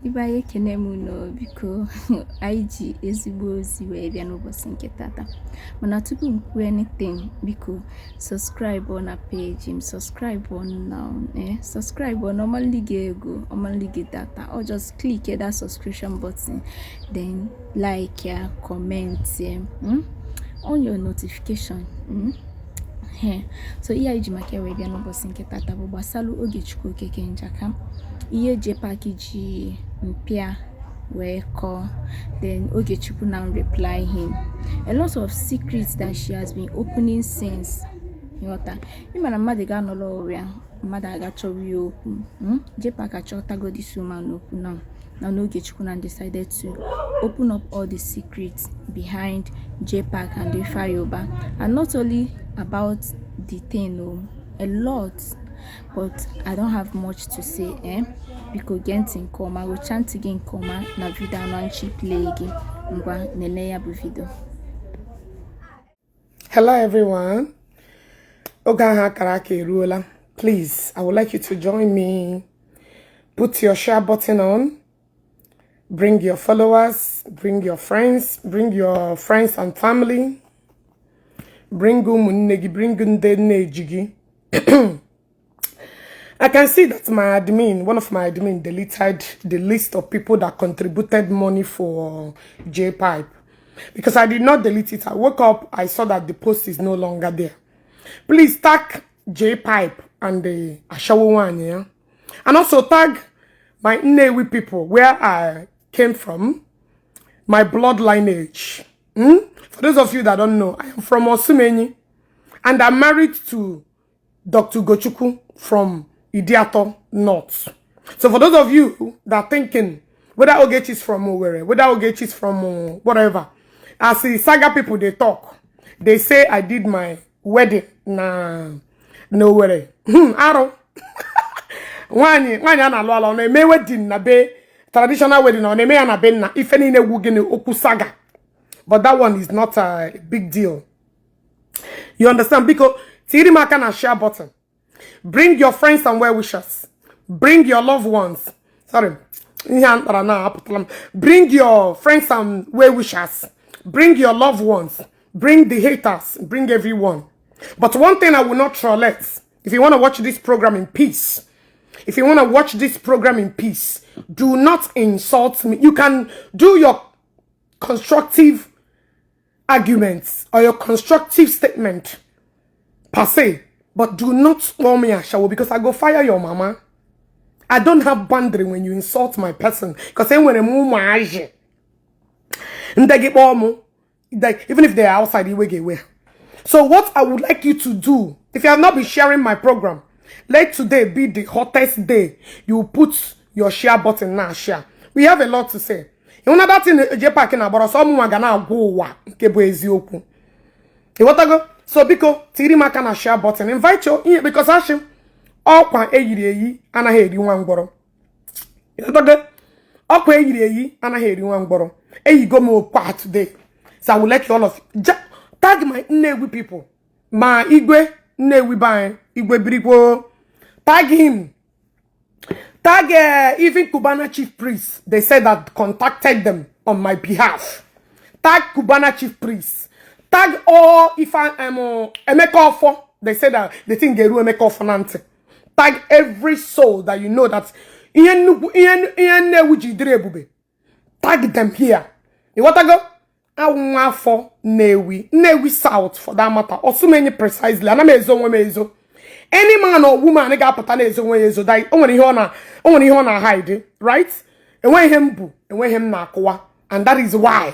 Ibe anyị, ekene m unu. Biko, anyị ji ezigbo ozi wee bịa n'ụbọchị nke tata, mana tupu m kwuo anything, biko subscribe na page m. Subscribe now, eh? Subscribe on ọmalị gị ego, ọmalị gị data, or just click that subscription button, then like ya, comment ya, On your notification, He. So ihe anyị ji maka ya wee bịa n'ụbọchị nke tata bụ gbasara Ogechukwu Okeke Njaka, ihe JPAC ji mpịa wee kọọ. Then Ogechukwu now reply him a lot of secrets that she has been opening since. Ịghọta, ịma na mmadụ ga-anọrọ ọrịa, mmadụ aga chọrọ ya okwu, JPAC achọtago this woman okwu now. Now Ogechukwu now decided to open up all the secrets behind JPAC and Ifeanyi Ubah, and not only about the thing o, a lot, but I don't have much to say, eh? Biko gee ntị nke ọma, rụchaa ntị gị nke ọma na video anọ nchi play gị. Ngwa, nene ya bụ video. Hello everyone. Oge ahụ akara aka eruola. Please, I would like you to join me. Put your share button on. Bring your followers, bring your friends, bring your friends and family. Bring ụmụnne gị, bring ndị nne ji gị. I can see that my admin, one of my admin, deleted the list of people that contributed money for JPAC. Because I did not delete it. I woke up, I saw that the post is no longer there. Please tag JPAC and the Ashawo one, yeah? And also tag my Nnewi people, where I came from, my blood lineage. For those of you that don't know, I am from Osumenyi, and I'm married to Dr. Gochuku from Ideato North. So for those of you that are thinking whether Ogechi is from Owerri, whether Ogechi is from whatever, as the saga people they talk, they say I did my wedding na Owerri. Aro. Nwaanyị nwaanyị a na-alụ alụ, ọ na-eme wedding na be, traditional wedding, ọ na-eme ya na be nna. Ife niile gwu gịnị okwu saga, but that one is not a big deal, you understand? Biko tiri m aka na share button. Bring your friends and well wishers, bring your loved ones. Sorry, ihe a mkpara na apụtala m. Bring your friends and well wishers, bring your loved ones, bring the haters, bring everyone. But one thing I will not tolerate: if you want to watch this program in peace, if you want to watch this program in peace, do not insult me. You can do your constructive arguments or your constructive statement per se, but do not call me ashawo, because I go fire your mama. I don't have boundary when you insult my person, because enwere m ụmụazị ndị gị kpọọ mụ, like, even if they are outside, iwe ga-ewe ha. So what I would like you to do, if you have not been sharing my program, let today be the hottest day you put your share button now, share. We have a lot to say. Ịhụ na that thing JPAC na-agbara ọsọ, ọmụnwa ga na-agwa ụwa nke bụ eziokwu. Ịghọtago? So biko tiri m aka na share button. Invite your ihe, because ashị ọkwa eyiri eyi anaghị eri nwa mgbọrọ. Ịghọtago? Ọkwa eyiri eyi anaghị eri nwa mgbọrọ. Eyigo m okwa today. So I will let you all of tag my Nnewi people. Ma Igwe Nnewi be anyị, Igwe birikwo. Tag him. Tag even Cubana Chief Priest. They said that contacted them on my behalf. Tag Cubana Chief Priest. Tag all if I am Emeka Offor. They said that they think they Emeka Offor na ntị. Tag every soul that you know that ihe nnukwu ihe ihe Nnewi ji dịrị ebube. Tag them here. Ịghọtago? Awụ nwa afọ Nnewi, Nnewi South for that matter. Osumenyi precisely. Ana m ezo onwe m ezo. Any man or woman ga-apụta na-ezo onwe ya ezo, that o nwere ihe ọ na hide, right? Enweghị ihe m bụ, enweghị m na-akụwa, and that is why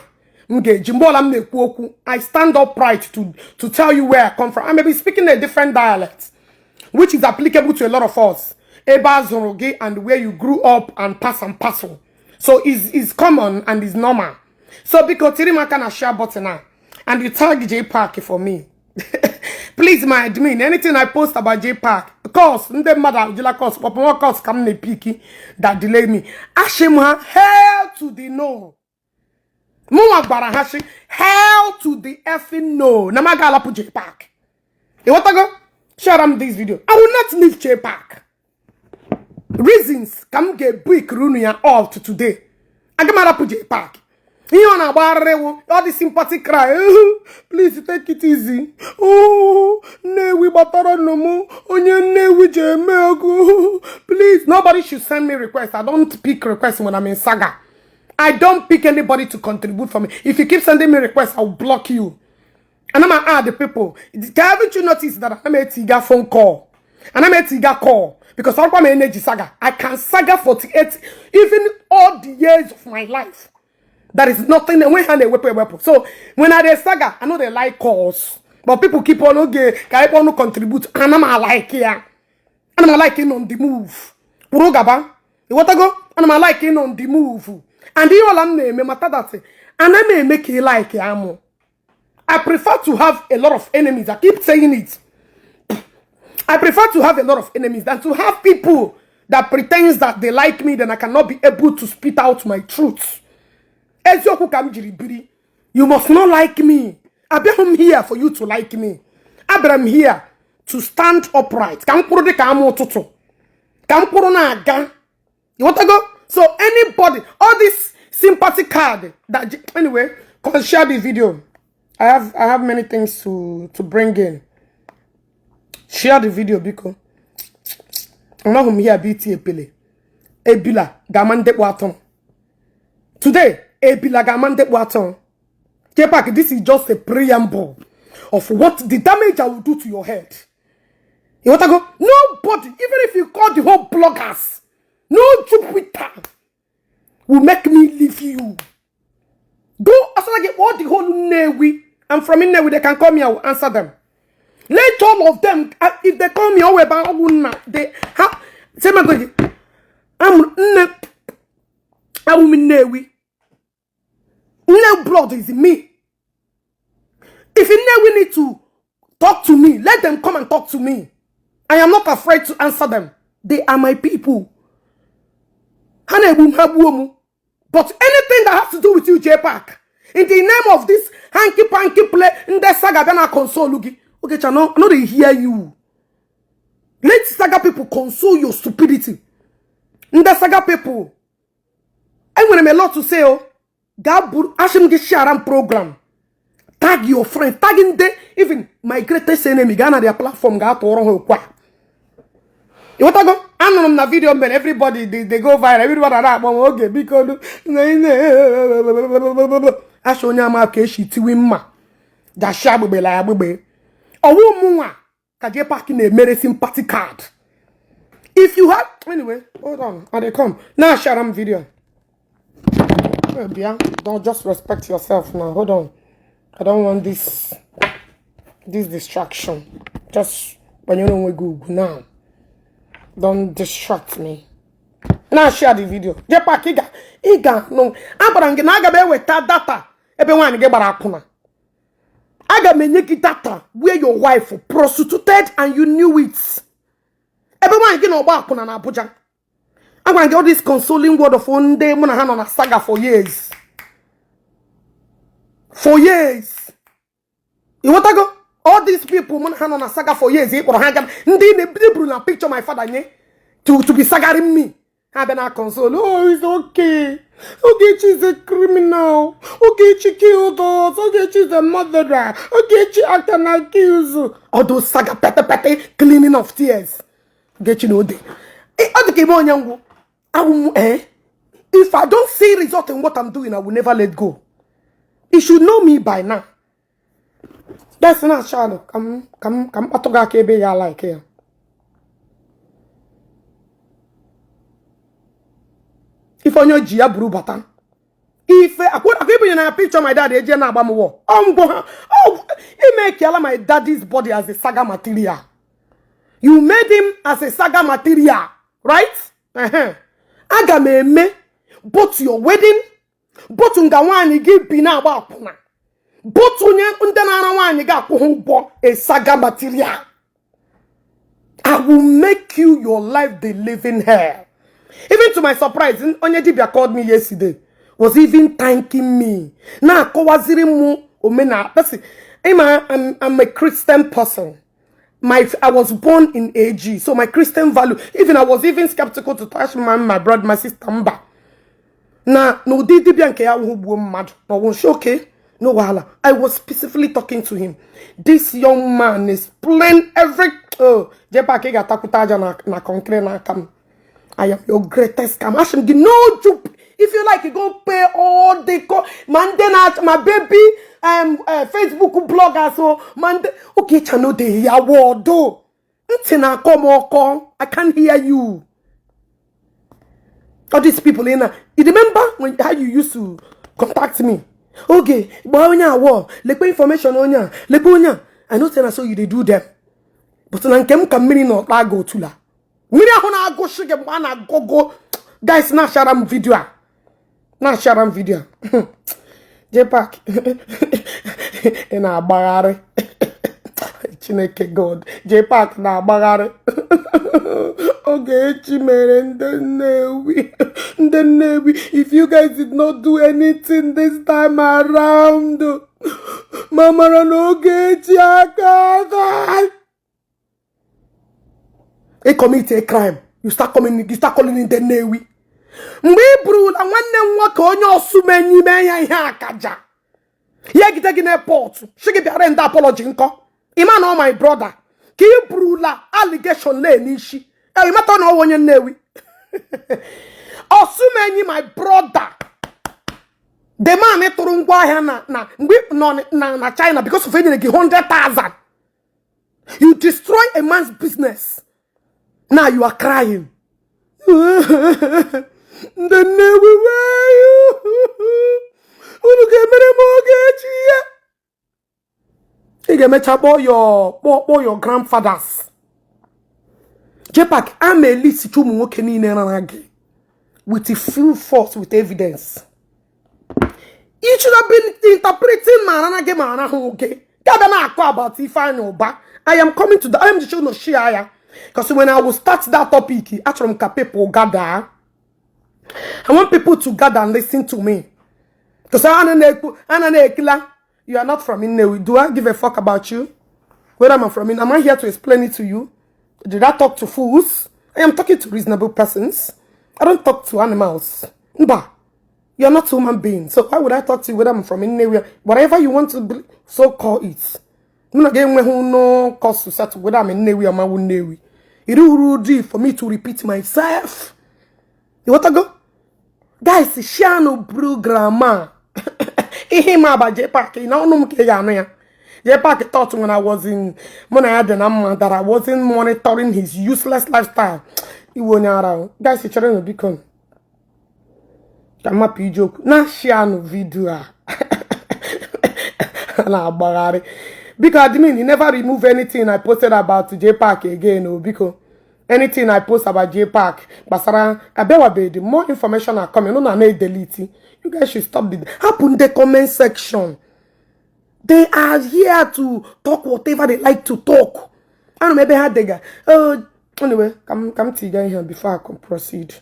m ga-eji mgbe ọla m na-ekwu okwu, I stand upright to tell you where I come from. I may be speaking a different dialect which is applicable to a lot of us, ebe a zụrụ gị and where you grew up and pass and parcel. So it's common and it's normal. So biko tiri m aka na share button now and you tag JPAC for me, please. My admin, anything I post about JPAC, course ndị mmadụ ajụla course kpọpụ nwa course ka m na-epiki that delay me. Ashị m ha, hell to the no. Mụnwa gwara ha sị hell to the effing no, na m aga alapụ JPAC. Ịghọtago? Share am this video. I will not leave JPAC. Reasons ka m ga-ebu ikiri unu ya all to today. Aga m arapụ J Park. Ihe ọ na-agbagharịrị wụ all the sympathy cry. "Please take it easy. Oh, Nnewi gbatara nụ m onye Nnewi ji eme ego. Please." Nobody should send me request. I don't pick requests when I'm in saga. I don't pick anybody to contribute for me. If you keep sending me requests, I'll block you. And I'm gonna add the people. Haven't you noticed that I'm a tiga phone call? And I'm a tiga call because I'm my energy saga. I can saga 48, even all the years of my life. There is nothing when hand weapon. So when I dey saga, I know they like calls. But people keep on, "Okay, can I want to contribute?" And I'm like, yeah. And I'm like on the move. Kwuru gaba. You want to go? And I'm like on the move. And ihe ọla m na-eme mata that ana m eme ka ị like ya mụ. I prefer to have a lot of enemies. I keep saying it. I prefer to have a lot of enemies than to have people that pretends that they like me, then I cannot be able to spit out my truth. Eziokwu ka m jiri biri. You must not like me. Abịaghị m here for you to like me. Abịara m here to stand upright. Ka m kwụrụ dị ka ama ụtụtụ. Ka m kwụrụ na-aga. You want to go? So anybody, all this sympathy card that, anyway, come share the video. I have many things to bring in. Share the video, biko. Amaghị m here bụ iti epele. Ebila ga-ama ndekpu atọ. Today, Ebila ga-ama ndekpu atọ. J-Pack, this is just a preamble of what the damage I will do to your head. You want to go? Nobody, even if you call the whole bloggers, no Jupiter will make me leave you. Go, as I get all the whole Nnewi. I'm from Nnewi, they can call me, I will answer them. Let all of them, if they call me, oh, they ha, say my God, I'm Nne, I'm Nnewi. Nne blood is in me. If Nnewi need to talk to me, let them come and talk to me. I am not afraid to answer them. They are my people. Ha na-egbu m, ha gbuo m. But anything that has to do with you, J Park, in the name of this hanky panky play, ndị saga bịa na console gị. Okay, chano, I no dey hear you. Let saga people console your stupidity. Ndị saga people, enwere m a lot to say oh. Gaa buru asị m gị share am program. Tag your friend, tag ndị even my greatest enemy gaa na their platform gaa tụọrọ ha okwu a. Ịghọtago? Anụrụ m na video mere everybody they go viral, everybody na-akpọ m oge biko nu asha onye ama ka esi tiwi mma dashi agbegbe la agbegbe ọwụ mụnwa ka J Park na-emere sympathy card. If you have, anyway, hold on, I dey come now. Share am video. Well, bịa, don't just respect yourself now. Hold on, I don't want this distraction. Just gbanyere onwe gị ugwu now. Don't distract me now. Share the video. J Park, ị ga nụ agwara m gị na aga m eweta data ebe nwaanyị gị gbara akwụna. Aga m enye gị data where your wife prostituted and you knew it, ebe nwaanyị gị na ọgba akwụna na Abuja. Agwara m gị all this consoling word of ndị mụ na ha nọ na saga for years, for years. Ịghọtago? All these people mụ na ha nọ na saga for years, ị kpọrọ ha ga ndị na-eburu na picture my father nye to be sagaring me, ha bịa na console, "Oh, it's okay. Ogechi is a criminal. Ogechi killed us. Ogechi is a murderer. Ogechi act and accuse." All those saga pete pete cleaning of tears. Ogechi na ode ọ dị ka ime onye ngwụ awụ m. If I don't see result in what I'm doing, I will never let go. You should know me by now. That's not shadow. Ka m kpatụ gị aka ebe ya like ya. Ife onye ji ya buru bata ife akwa ibunye na picture my dad eje na-agba m wọ ọ ngwọ ha imekiala my daddy's body as a saga material. You made him as a saga material, right? Aga m eme both your wedding, both nga nwaanyị gị bi na-agba akwụna, both onye ndị na-ara nwaanyị gị akwụ ha ụgwọ a saga material. I will make you your life the living hell. Even to my surprise, onye dibia called me yesterday, was even thanking me. Na-akọwaziri m omenala. Person, ịma, I'm a Christian person. My I was born in AG, so my Christian value, even I was even skeptical to touch my brother, my sister, mba. Na n'ụdị dibịa nke ya wụ gbuo mmadụ na ọwụ nshi, okay, no wahala. I was specifically talking to him. This young man explained every, oh, Jepak, ị ga-atakwute aja na concrete n'aka m. I am your greatest scam. Asị m gị no jupe. If you like, you go pay all the ma ndị na ma baby Facebook bloggers o ma ndị okay channel dey ya wọdụ ntị na-akọ m ọkọ. I can't hear you. All these people in, you remember when how you used to contact me? Okay, gbaa onye awọ, lekwe information onye a, lekwe onye a. I know say na so you dey do them. But na nke m ka mmiri na ọkpa aga otula. Mmiri ahụ na-agụsị gị mgbe a na-agụgụ. Guys, na-ashara m video a. Na-ashara m video a. Jpac, ị na-agbagharị. Chineke God, Jpac na-agbagharị. Ogechi mere ndị Nnewi, ndị Nnewi, if you guys did not do anything this time around, ma mara na Ogechi aka aka. Ị commit a crime, you start coming, you start calling ndị Nnewi. Mgbe ị burula nwanne m nwoke onye ọsụmenyi mee ya ihe akaja, ya egide gị n'airport, sị gị bịara ndị apology nkọ. Ịma na ọ my brother ka ị burula allegation lee n'isi. Ịmata na ọ onye Nnewi. Ọsụmenyi my brother, the man tụrụ ngwaahịa na mgbe ị nọ na China because of enyere gị 100,000, you destroy a man's business. Now you are crying. Ndị Nnewi wee unu ga-emere m Ogechi ihe. Ị ga-emecha kpọọ your grandfathers. Jpac, ama elisicha ụmụ nwoke niile rara gị with full force, with evidence. You should have been interpreting ma arara gị ma arahụ gị. Gabịa na-akọ about Ifeanyi Ụba. I am coming to the I am the no share ya. Because when I will start that topic, achọrọ m ka people gather. I want people to gather and listen to me. Because ana na-ekwu, ana na-ekila. You are not from Nnewi. Do I give a fuck about you? Whether I'm from am I here to explain it to you? Did I talk to fools? I am talking to reasonable persons. I don't talk to animals. Mba, you're not human being. So why would I talk to you whether I'm from Nnewi? Whatever you want to be, so call it. M na ga-enweghị no cause to settle whether I'm in Nnewi or ma Nnewi. It would do for me to repeat myself. You want to go? Guys, share no program. Ihe ma aba Jpac, na ọnụ m ka ị ga-anụ ya. Jpac thought when I was in mụ na ya dị na mma that I wasn't monitoring his useless lifestyle. Iwe onye ara o. Guys, chere nụ biko. Ka m mapụ ije okwu. Na share nụ video a. Na-agbagharị. Biko admin, you never remove anything I posted about Jpac again o, biko. Anything I post about Jpac gbasara abịawabeghị, more information are coming. Unu na-edelete. You guys should stop the hapụ the comment section. They are here to talk whatever they like to talk. Ana m ebe ha dega. Oh, anyway, ka m tiga ihe before I can proceed.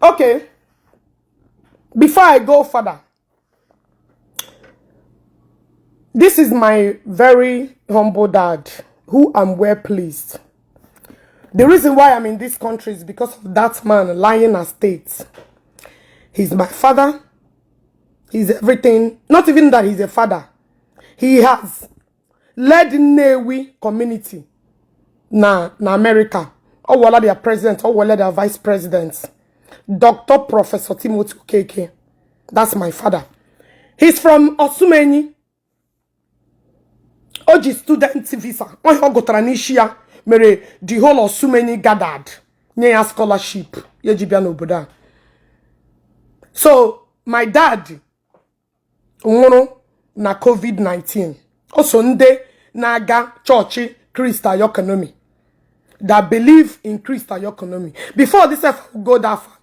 Okay. Before I go further, this is my very humble dad, who I'm well pleased. The reason why I'm in this country is because of that man lying estate. He's my father. He's everything. Not even that he's a father. He has led Nnewi community na America. Or wala their president, or wala their vice president. Dr. Professor Timothy Okeke. That's my father. He's from Osumenyi. O ji student visa. Onye ọ gụtara n'isi ya mere the whole Osumenyi gathered. Nye ya scholarship. Ya ji bịa n'obodo a. So, my dad nwụrụ na COVID-19. O so ndị na-aga chọọchị Christ Ayokonomi that believe in Christ Ayokonomi. Before this I go that far,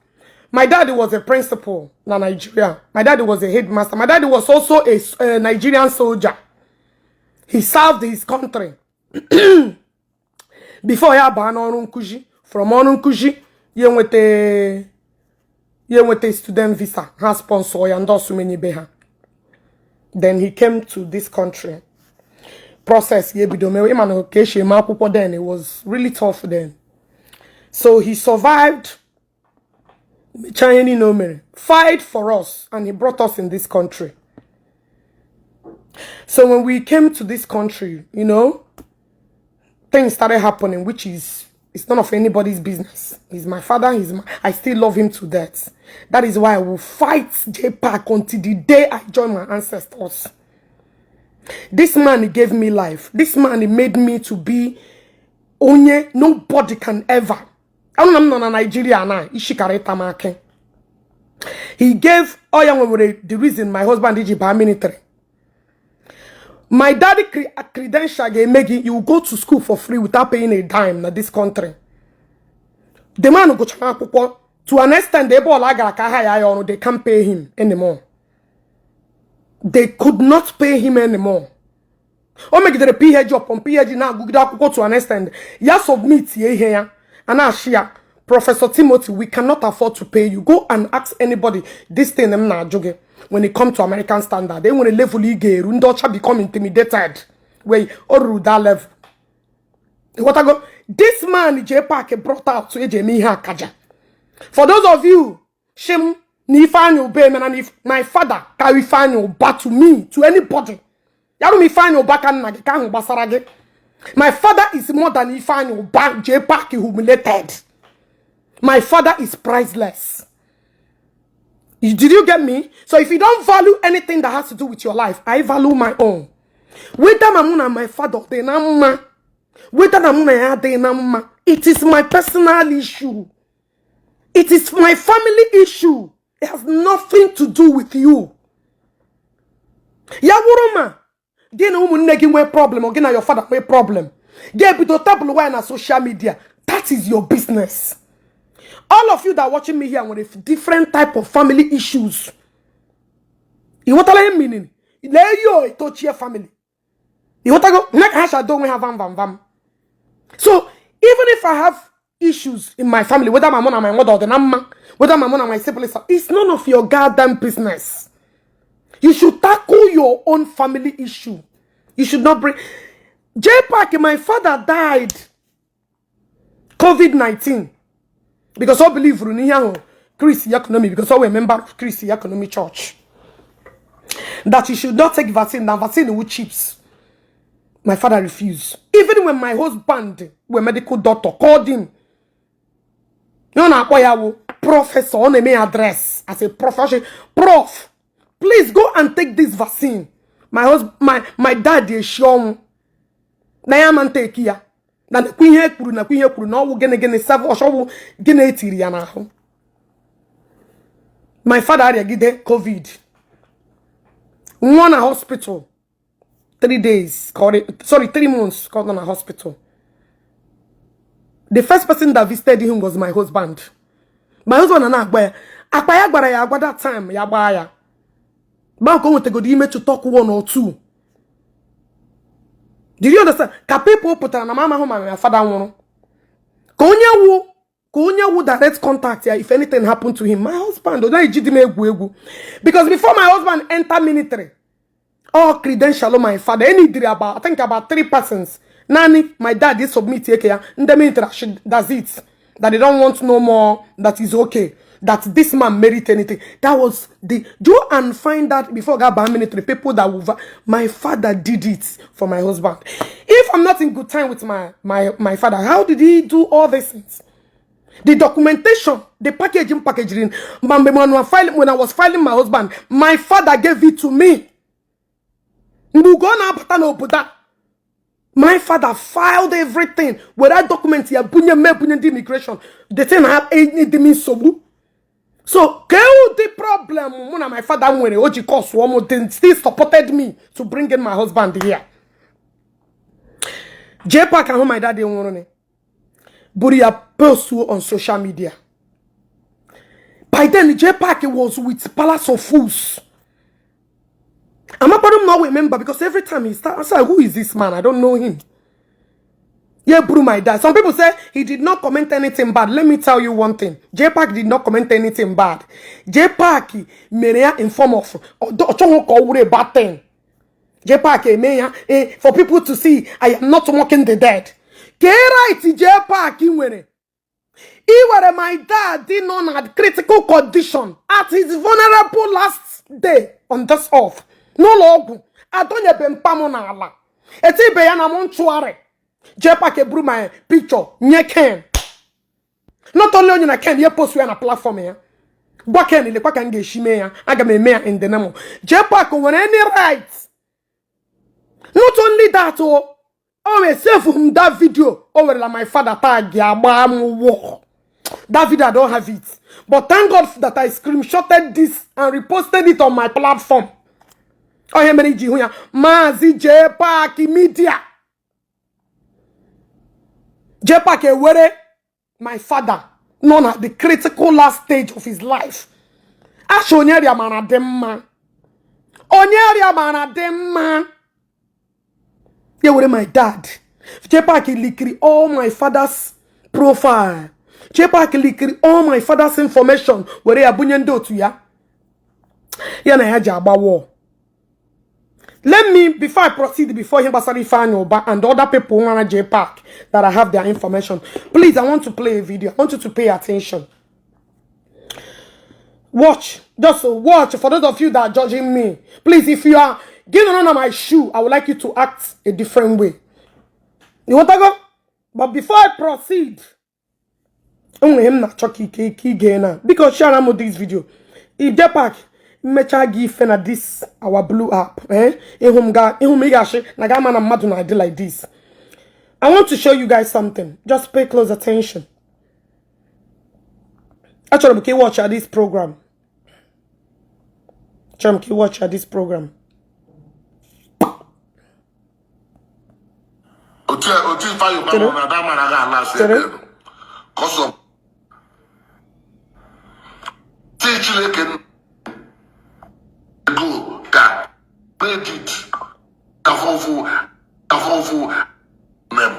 My daddy was a principal na Nigeria. My daddy was a headmaster. My daddy was also a Nigerian soldier. He served his country before ya baa n'ọrụ nkụzi. From ọrụ nkụzi, ya enweta student visa, ha sponsor ya, ndị ọsụmenyibe ha. Then he came to this country. Process ya ebido mewe, ịma na ka esi eme akwụkwọ then, it was really tough then. So he survived, mechaa ihe niile o mere, fight for us, and he brought us in this country. So when we came to this country, things started happening, which is, it's none of anybody's business. He's my father. I still love him to death. That is why I will fight J Park until the day I join my ancestors. This man, he gave me life. This man, he made me to be onye nobody can ever. I don't know, na Nigeria na ishikara ịta m akị. He gave oya nwere the reason my husband ji baa military. My daddy credential ga-eme gị, you go to school for free without paying a dime na this country. The man gụchara akwụkwọ to an extent ebe ọla gara ka aha ya ọrụ, they can't pay him anymore. They could not pay him anymore. O megidere PhD upon PhD, na-agụgide akwụkwọ to an extent ya submit ya ihe ya a na-achị ya, "Professor Timothy, we cannot afford to pay you. Go and ask anybody this thing m na-ajụ gị." When it come to American standard, e nwere level ị ga-eru, ndị ọcha become intimidated where o ruru that level. Ịghọtago? This man J Park brought out eji eme ihe akaja. For those of you shim na Ifeanyi Uba emena na my father ka Ifeanyi Uba to me, to anybody, ya rụ m Ifeanyi Uba ka nna gị ka ahụ gbasara gị. My father is more than Ifeanyi Uba J Park humiliated. My father is priceless. Did you get me? So if you don't value anything that has to do with your life, I value my own. Whether na mụ na my father dị na mma, whether na mụ na ya adịghị na mma, it is my personal issue. It is my family issue. It has nothing to do with you. Ya wụrụ ma gị na ụmụnne gị nwee problem or gị na your father nwee problem, ga-ebido table wire na social media, that is your business. All of you that are watching me here nwere different type of family issues. Ịghọtala ihe meaning? Lee yo etochie family. Ịghọtago? Nne ka ha shado onwe ha vam vam vam. So even if I have issues in my family, whether my mom and my mother or the mama, whether my mom and my siblings, it's none of your goddamn business. You should tackle your own family issue. You should not bring J Park. My father died COVID-19 because I believe in ihe ahụ Chris Economy, because I was a member of Chris Economy Church, that you should not take vaccine. Now vaccine with chips. My father refused. Even when my husband, were medical doctor, called him. You know, na ya professor on a address as a professor. "Prof, please go and take this vaccine." My husband, my dad is sure. Na ya man take ya. Na nekwa ihe kwuru, nakwa ihe kwuru na ọwụ gịnị gịnị serve ọwụ gịnị etiri ya n'ahụ. My father arịagide COVID. Nwụọ na hospital. 3 days, sorry, 3 months ka ọ nọ na hospital. The first person that visited him was my husband. My husband na-agba ya akpa ya gbara ya agwa that time ya gbaa ya gba nke o nwetagodo ime to talk one or two. Did you understand? Ka people pụtara na mama hụ ma my father nwụrụ, ka onye wu direct contact ya if anything happen to him, my husband. Ọ naghị ji m egwu egwu because before my husband enter military, all credential my father any did about, I think, about three persons. Naanị my dad is submit eke ya ndị military, that's it, that they don't want no more, that is okay, that this man merit anything. That was the go and find that before God ban military people that will. My father did it for my husband. If I'm not in good time with my father, how did he do all these things? The documentation, the packaging, packaging. When I was filing my husband, my father gave it to me. Mgbe ugo na-abata n'obodo a, my father filed everything. Were document ya bunye m, bunye ndị immigration. The thing ha enye dị m nsogbu. So ka ụdị problem mụ na my father nwere o ji kọsụọ m, they still supported me to bring in my husband here. J Park ahụ my daddy nwụrụ ni buru ya post on social media. By then, J Park was with Palace of Fools. Amakwara m na ọ wee member because every time he start, I say, "Who is this man? I don't know him." Yeah, bro, my dad. Some people say he did not comment anything bad. Let me tell you one thing. J Park did not comment anything bad. J Park mere ya in form of ọ chọghị ka ọ wụrụ a bad thing. J Park eme ya for people to see I am not mocking the dead. Ke right J Park nwere I were my dad nọ na critical condition at his vulnerable last day on this earth n'ụlọ ọgwụ, adọnyebe mpa m n'ala, etibe ya na m nchụgharị. J Park eburu my picture nye Ken. Not only onye na Ken ya post ya na platform ya, gwa Ken, lekwa ka m ga-esi mee ya, aga m eme ya in the name of J Park. Nwere any right? Not only that, o wee save m that video o werela my father tag ya gbaa m wọ. That video, I don't have it, but thank God that I screenshotted this and reposted it on my platform. Onye mere iji hụ ya, Maazị J Park Media. J Park ewere my father nọ na the critical last stage of his life. Asha onye rịa mara dị mma, onye rịa mara dị mma, ya were my dad. J Park leakiri all my father's profile. J Park leakiri all my father's information, were ya bunye ndị otu ya, ya na ya ji agba war. Let me, before I proceed, before ihe gbasara Ifeanyi Uba and other people nwara J Park that I have their information, please, I want to play a video. I want you to pay attention. Watch, just watch. For those of you that are judging me, please, if you are getting on my shoe, I would like you to act a different way. You want to go? But before I proceed, enwere m na-achọ ka ike ike ige na, biko share am this video. If J Park mmechaa gị ife na this our blue app, eh, ịhụ m ga ịhụ m, ị ga-achị na ga ama na mmadụ na-adị like this. I want to show you guys something. Just pay close attention. Achọrọ m ka ị watch this program. Achọrọ m ka ị watch this program. Otu Ifeanyi Uba Chere. nwụrụ na that man agaghị ala asị Chere. ebe cause of ti Chineke ego ka credit afọfụ afọfụ mem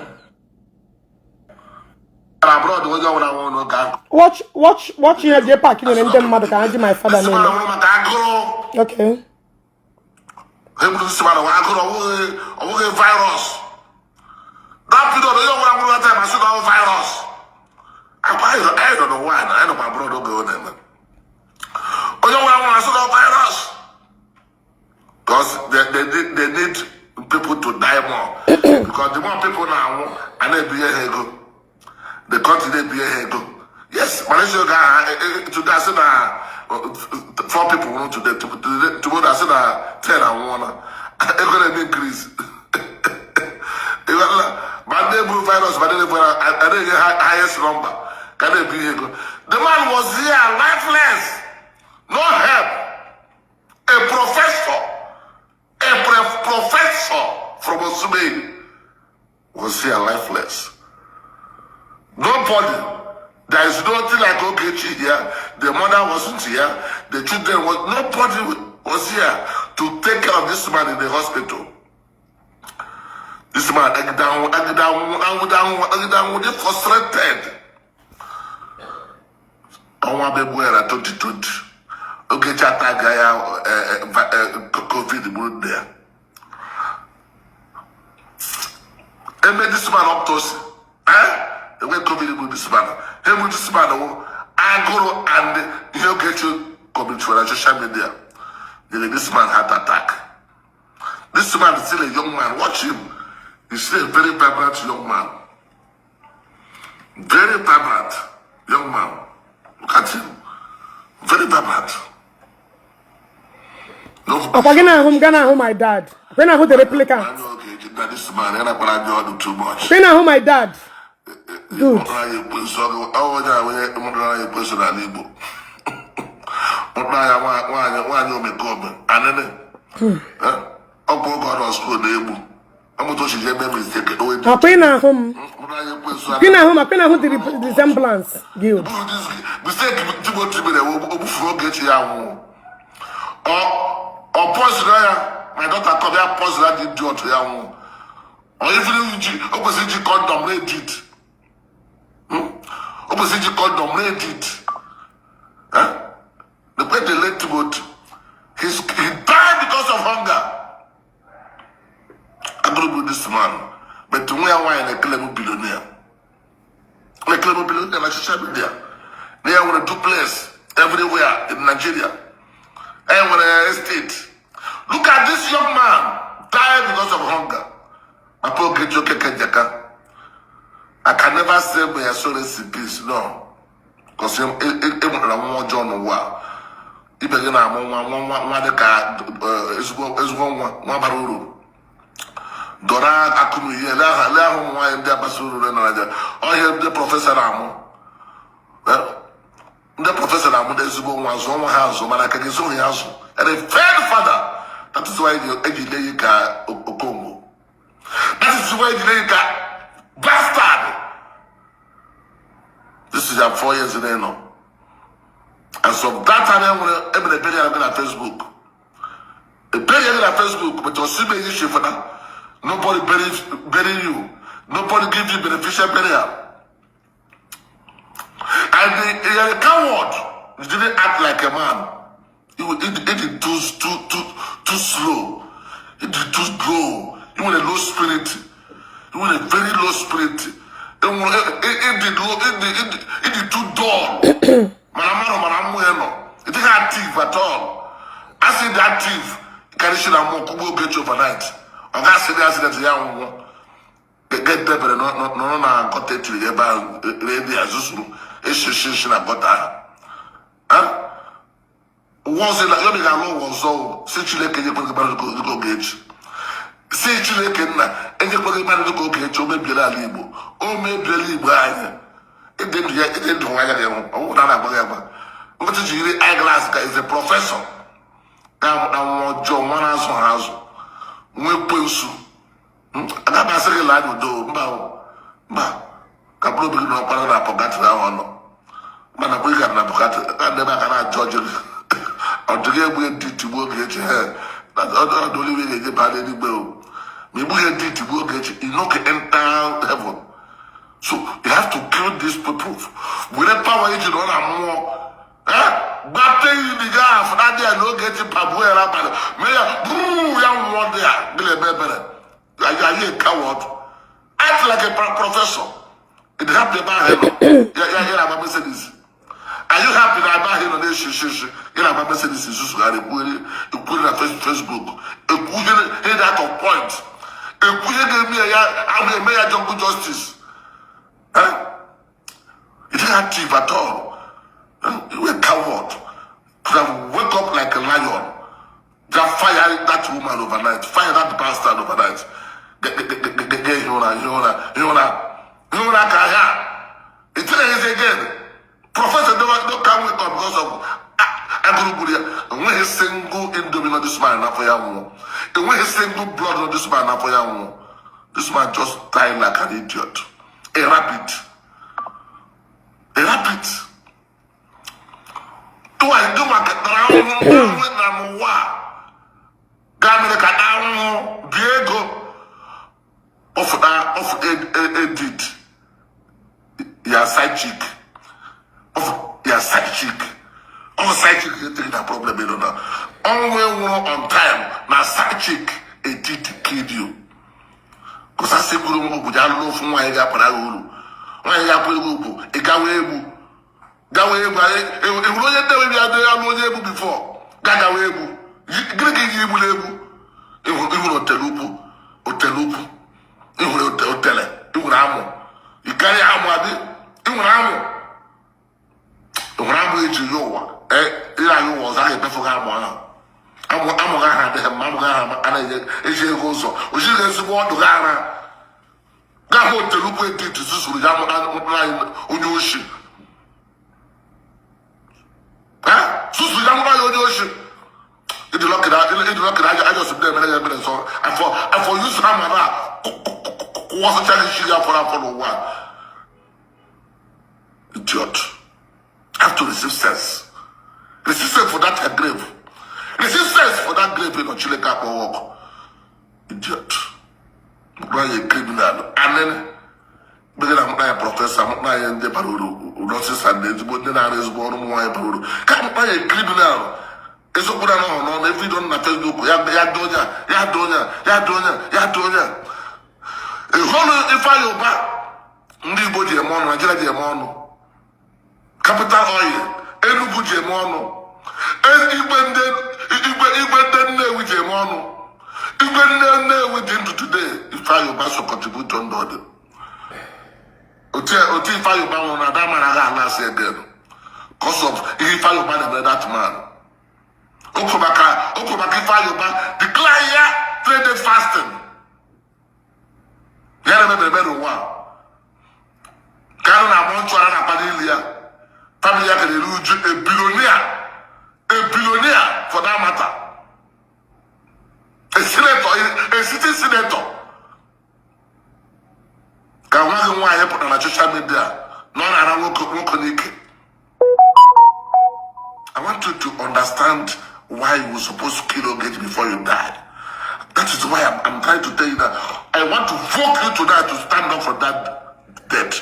na abroad onye ọbụla nwụrụ n'oge ahụ. Watch, watch, watch ihe J Park nyere ndị mmadụ ka ha ji my father This man na-eme. nwụrụ maka agụrụ. Okay. Egburu this man agụrụ, ọ bụghị virus. That period, onye ọbụla nwụrụ that time asị na ọ virus. Akwa anyị nọ n'ụwa a, anyị nọkwa abroad oge ọ na-eme. Onye ọbụla nwụrụ asị na ọ virus because they need people to die more, because the more people na-anwụ, a na-ebinye ha ego, the country na-ebinye ha ego. Yes, Malaysia oge ahụ, today asị na four people nwụrụ today, tomorrow asị na 10 anwụọla, ego na-eme increase. Ịghọtala? Ma ndị eburu virus, ma ndị na-ebu, a na-enye ha highest number ka a na-ebu ihe ego. The man was here lifeless, no help. A professor, a professor from Osumenyi was here lifeless. Nobody. There is nothing like Ogechi here. The mother wasn't here. The children was nobody was here to take care of this man in the hospital. This man down, down, down, down, down, frustrated. Ọnwa February na 2020, Ogechi ataga ya COVID gburu nne ya. Eme this man autopsy, eh? Enwe COVID gburu this man. Egbu this man wụ agụrụ and ihe Ogechi committed na social media nyere this man heart attack. This man is still a young man. Watch him. He's still a very vibrant young man. Very vibrant young man. Look at him. Very vibrant. No. Ọkwa gị na-ahụ m, ga na-ahụ my dad. Gị na-ahụ the replicant. Anya Ogechi na this man ya nakwara anya ọdụ too much. Gị na-ahụ my dad. Good. Mụtara anyị ekwensu ọ onye a onye mụtara anyị ekwensu n'ala Igbo. Mụtara ya nwaanyị omekome anịnị. Ọ bụ oge ọ nọ school na-egbu. Amụta ochi ji eme mistake o. Akwa ị na-ahụ m? Mụrụ anya ekwensu. Akwa ị na-ahụ m? Akwa ị na-ahụ the resemblance guild? Mistake Timothy mere, o gbufuru Ogechi, ya nwụọ. Ọ poison ya, my daughter come ya poison ya, dị idiot, ya nwụọ. Ọ even iji, o kwesịrị iji condom na-edit, o kwesịrị iji condom na-edit. The way they late Timothy, he died because of hunger. Agụrụ this man, but nwa ya nwaanyị na-ekele m billionaire, na-ekele m billionaire na social media, na ya nwere duplex everywhere in Nigeria, e nwere estate. Look at this young man died because of hunger. Papa Ogechi Okeke Njaka, I can never say may your soul rest in peace, no, because e nwere nwa ọjọọ n'ụwa a. Ibe gị na-amụ nwa, nwa nwa nwa dị ka ezigbo nwa, nwa bara uru, dọrọ akụmihe. Lee aha, lee ahụ ụmụ nwaanyị ndị agbasa uru na Naịjirịa. Ọhịa ndị professor na-amụ. Ndị professor na-amụ ndị ezigbo nwa, zụọ nwa ha azụ, mana aka gị zụghị ya azụ. And a failed father, that is why eji lee gị ka Okongo. That is why eji lee gị ka bastard. This is your 4 years in nọ, and so that time enwere emere burial gị na Facebook, ebere gị na Facebook, but osibe gị chefana. Nobody bury you, nobody give you beneficial burial, and you're a coward. You didn't act like a man. It is too too too too slow. It is too slow. You want a low spirit, you want a very low spirit. It low, it is too dull. Mana mmadụ mana mmụọ ya nọ, it is active at all. Asị dị active karịsị na mmụọ kụgbuo Ogechi overnight. Ọ ga-asị dị accident, ya nwụọ. Gedebere nọrọ na gutter etiri ebe ahụ redi ya zuzuru eshishi na gutter ahụ. Ụwa ọzọ ya ga alụ ụwa ọzọ o. Si Chineke enyekwaghị mmadụ dịka Ogechi. Si Chineke nna enyekwaghị mmadụ dịka Ogechi. O mebiela ala Igbo, o mebiela Igbo anyị. Ịdị ndụ ya, ịdị ndụ nwa ya ga-enwu. Ọ bụrụ na a na-agba gị agba nkịtị, jiri eyeglass ka is a professor, ga-amụta nwa ọjọọ, nwa na-azụ ha azụ, nwa ekwensu. Aga m asị gị laa n'udo. Mba o, mba, ka mkpụrụ obi gị na ọkpara na purgatory ahụ ọ nọ, mana mgbe ị gara na purgatory a na-ebe aka na-ajọ ọjọ gị, ọ dịghị egbu edit gbuo Ogechi. He ọdụ olive ga-eje baa n'eluigwe o. Ma igbughị edit gbuo Ogechi, you no can enter heaven. So you have to kill these people. Were power iji nọ na mmụọ gbate ili gị ahụ fụna dị ya na Ogechi, pagbuo ya n'abalị, mee ya bruu, ya nwụọ. Dị ya gị na-eme ebere. Are you a coward? Act like a professor. It happy ebe ahụ ị nọ ya ya na-agba Mercedes. Are you happy na ebe ahụ ị nọ na-eshi eshi eshi, ị na-agba Mercedes, nzuzugharị, ekwugheri ekwugheri na Facebook, ekwu ihe ihe dị out of point, ekwu ihe ga-eme ya, ya ahụ eme ya jungle justice? Eh? You didn't active at all. You were a coward. Could have wake up like a lion. Just fire that woman overnight. Fire that bastard overnight. Get get get get get get ihe ụra, ihe ụra, ihe ụra, ihe ụra ka ahịa. It is again. Professor don't come wake up because of agụrụ gburu ya. Enweghị single indomie nọ this man n'afọ ya nwụọ. Enweghị single blood nọ this man n'afọ ya nwụọ. This man just died like an idiot. A rabbit. A rabbit. Tụwa ndị maka tara ahụhụ, ahụhụ na n'ụwa a. Gaa mere ka taa ahụhụ bie ego. Ọfụta ọfụ edit ya side chick. Ọfụ ya side chick. Ọ side chick ga-etiri na problem ị nọ na. Ọnwụ nwụrụ on time na side chick edit killed you. Kụsasị gburu m ugwu ji alụrụ ofu nwaanyị ga-apara gị uru. Nwaanyị ga-apụ gị ugwu, ị gawa egwu. Gawa egwu, ị hụrụ onye ndewe bịa dị alụ onye egwu before ga gawa egwu. Gịnị ka ị ga-egbula egwu? Ị hụrụ otele ukwu, otele ukwu. Ị hụrụ otele, ị hụrụ amụ. Ị karịa amụ adị, ị hụrụ amụ. Ị hụrụ amụ eji ya ụwa. Ị na-anya ụwa ọzọ, a ga-emefu gị amụ ahụ. Amụ amụ gị ahụ adịghị mma, amụ gị ahụ anaghị eji ego ụzọ. O jighị ezigbo ọdụ gị ara. Gaa hụ otele ukwu etiti zuzuru ya mụta anyị onye oshi. Zuzuru ya mụta anyị onye oshi. Ịdị lucky na ịdị lucky na ajọ si na-emere ya ebere nsọ. Afọ use hammer na Kụwasịcha gị isi gị afọrọ afọ n'ụwa. Idiot. Have to receive sense. Receive sense for that her grave. Receive sense for that grave. Ịnọ Chineke akpọghị ọkụ. Idiot. Mkpụrụ anyị criminal. Anene. Mgbe na mkpa ya professor, mkpa anyị ndị bara uru, nurses and ezigbo ndị na-arụ ezigbo ọrụ, ụmụ nwaanyị bara uru ka mkpa ya criminal. Eziokwu na nọ n'ọnụ evidio na Facebook ya, ya dị onye a, ya dị onye a, ya dị onye a, ya dị onye a. Ịhụnụ Ifeanyị Ụba, ndị Igbo ji eme ọnụ, Naijiria ji eme ọnụ, Capital Oil Enugu ji eme ọnụ, igwe ndị igwe, igwe ndị Nnewi ji eme ọnụ, igwe ndị Nnewi dị ndụ today. Ifeanyị Ụba so contribute ndụ ọ dị otu otu. Ifeanyị Ụba nwụrụ na ada mara aga ala asị again cause of ihe Ifeanyị Ụba na-emere that man. Okwu maka Ifeanyị Ụba declare ya 3 days fasting ya na-emebere ebere ụwa ka a na-agba nchụ ara na-akpa n'ili ya. Family ya kere eru uju. A billionaire, a billionaire for that matter, a senator, a sitting senator, ka nwa gị nwaanyị pụtara na social media na ọ na-ara nwoke nwoke n'ike. I want you to understand why you were supposed to kill Ogechi before you die. That is why I'm trying to tell you that I want to voke you tonight to stand up for that death,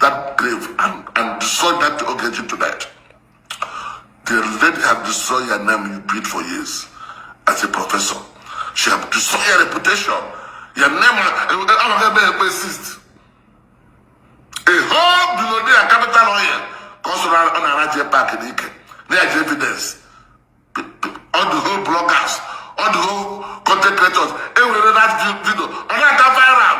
that grave, and destroy that Ogechi tonight. The lady have destroyed your name you built for years as a professor. She have destroyed your reputation. Your name, I'm going to insist. A whole billionaire, Capital Oil, cause on a J Park in Ike. There's evidence. All the whole bloggers, all the whole content creators, enwere that video, ọ na-aga viral.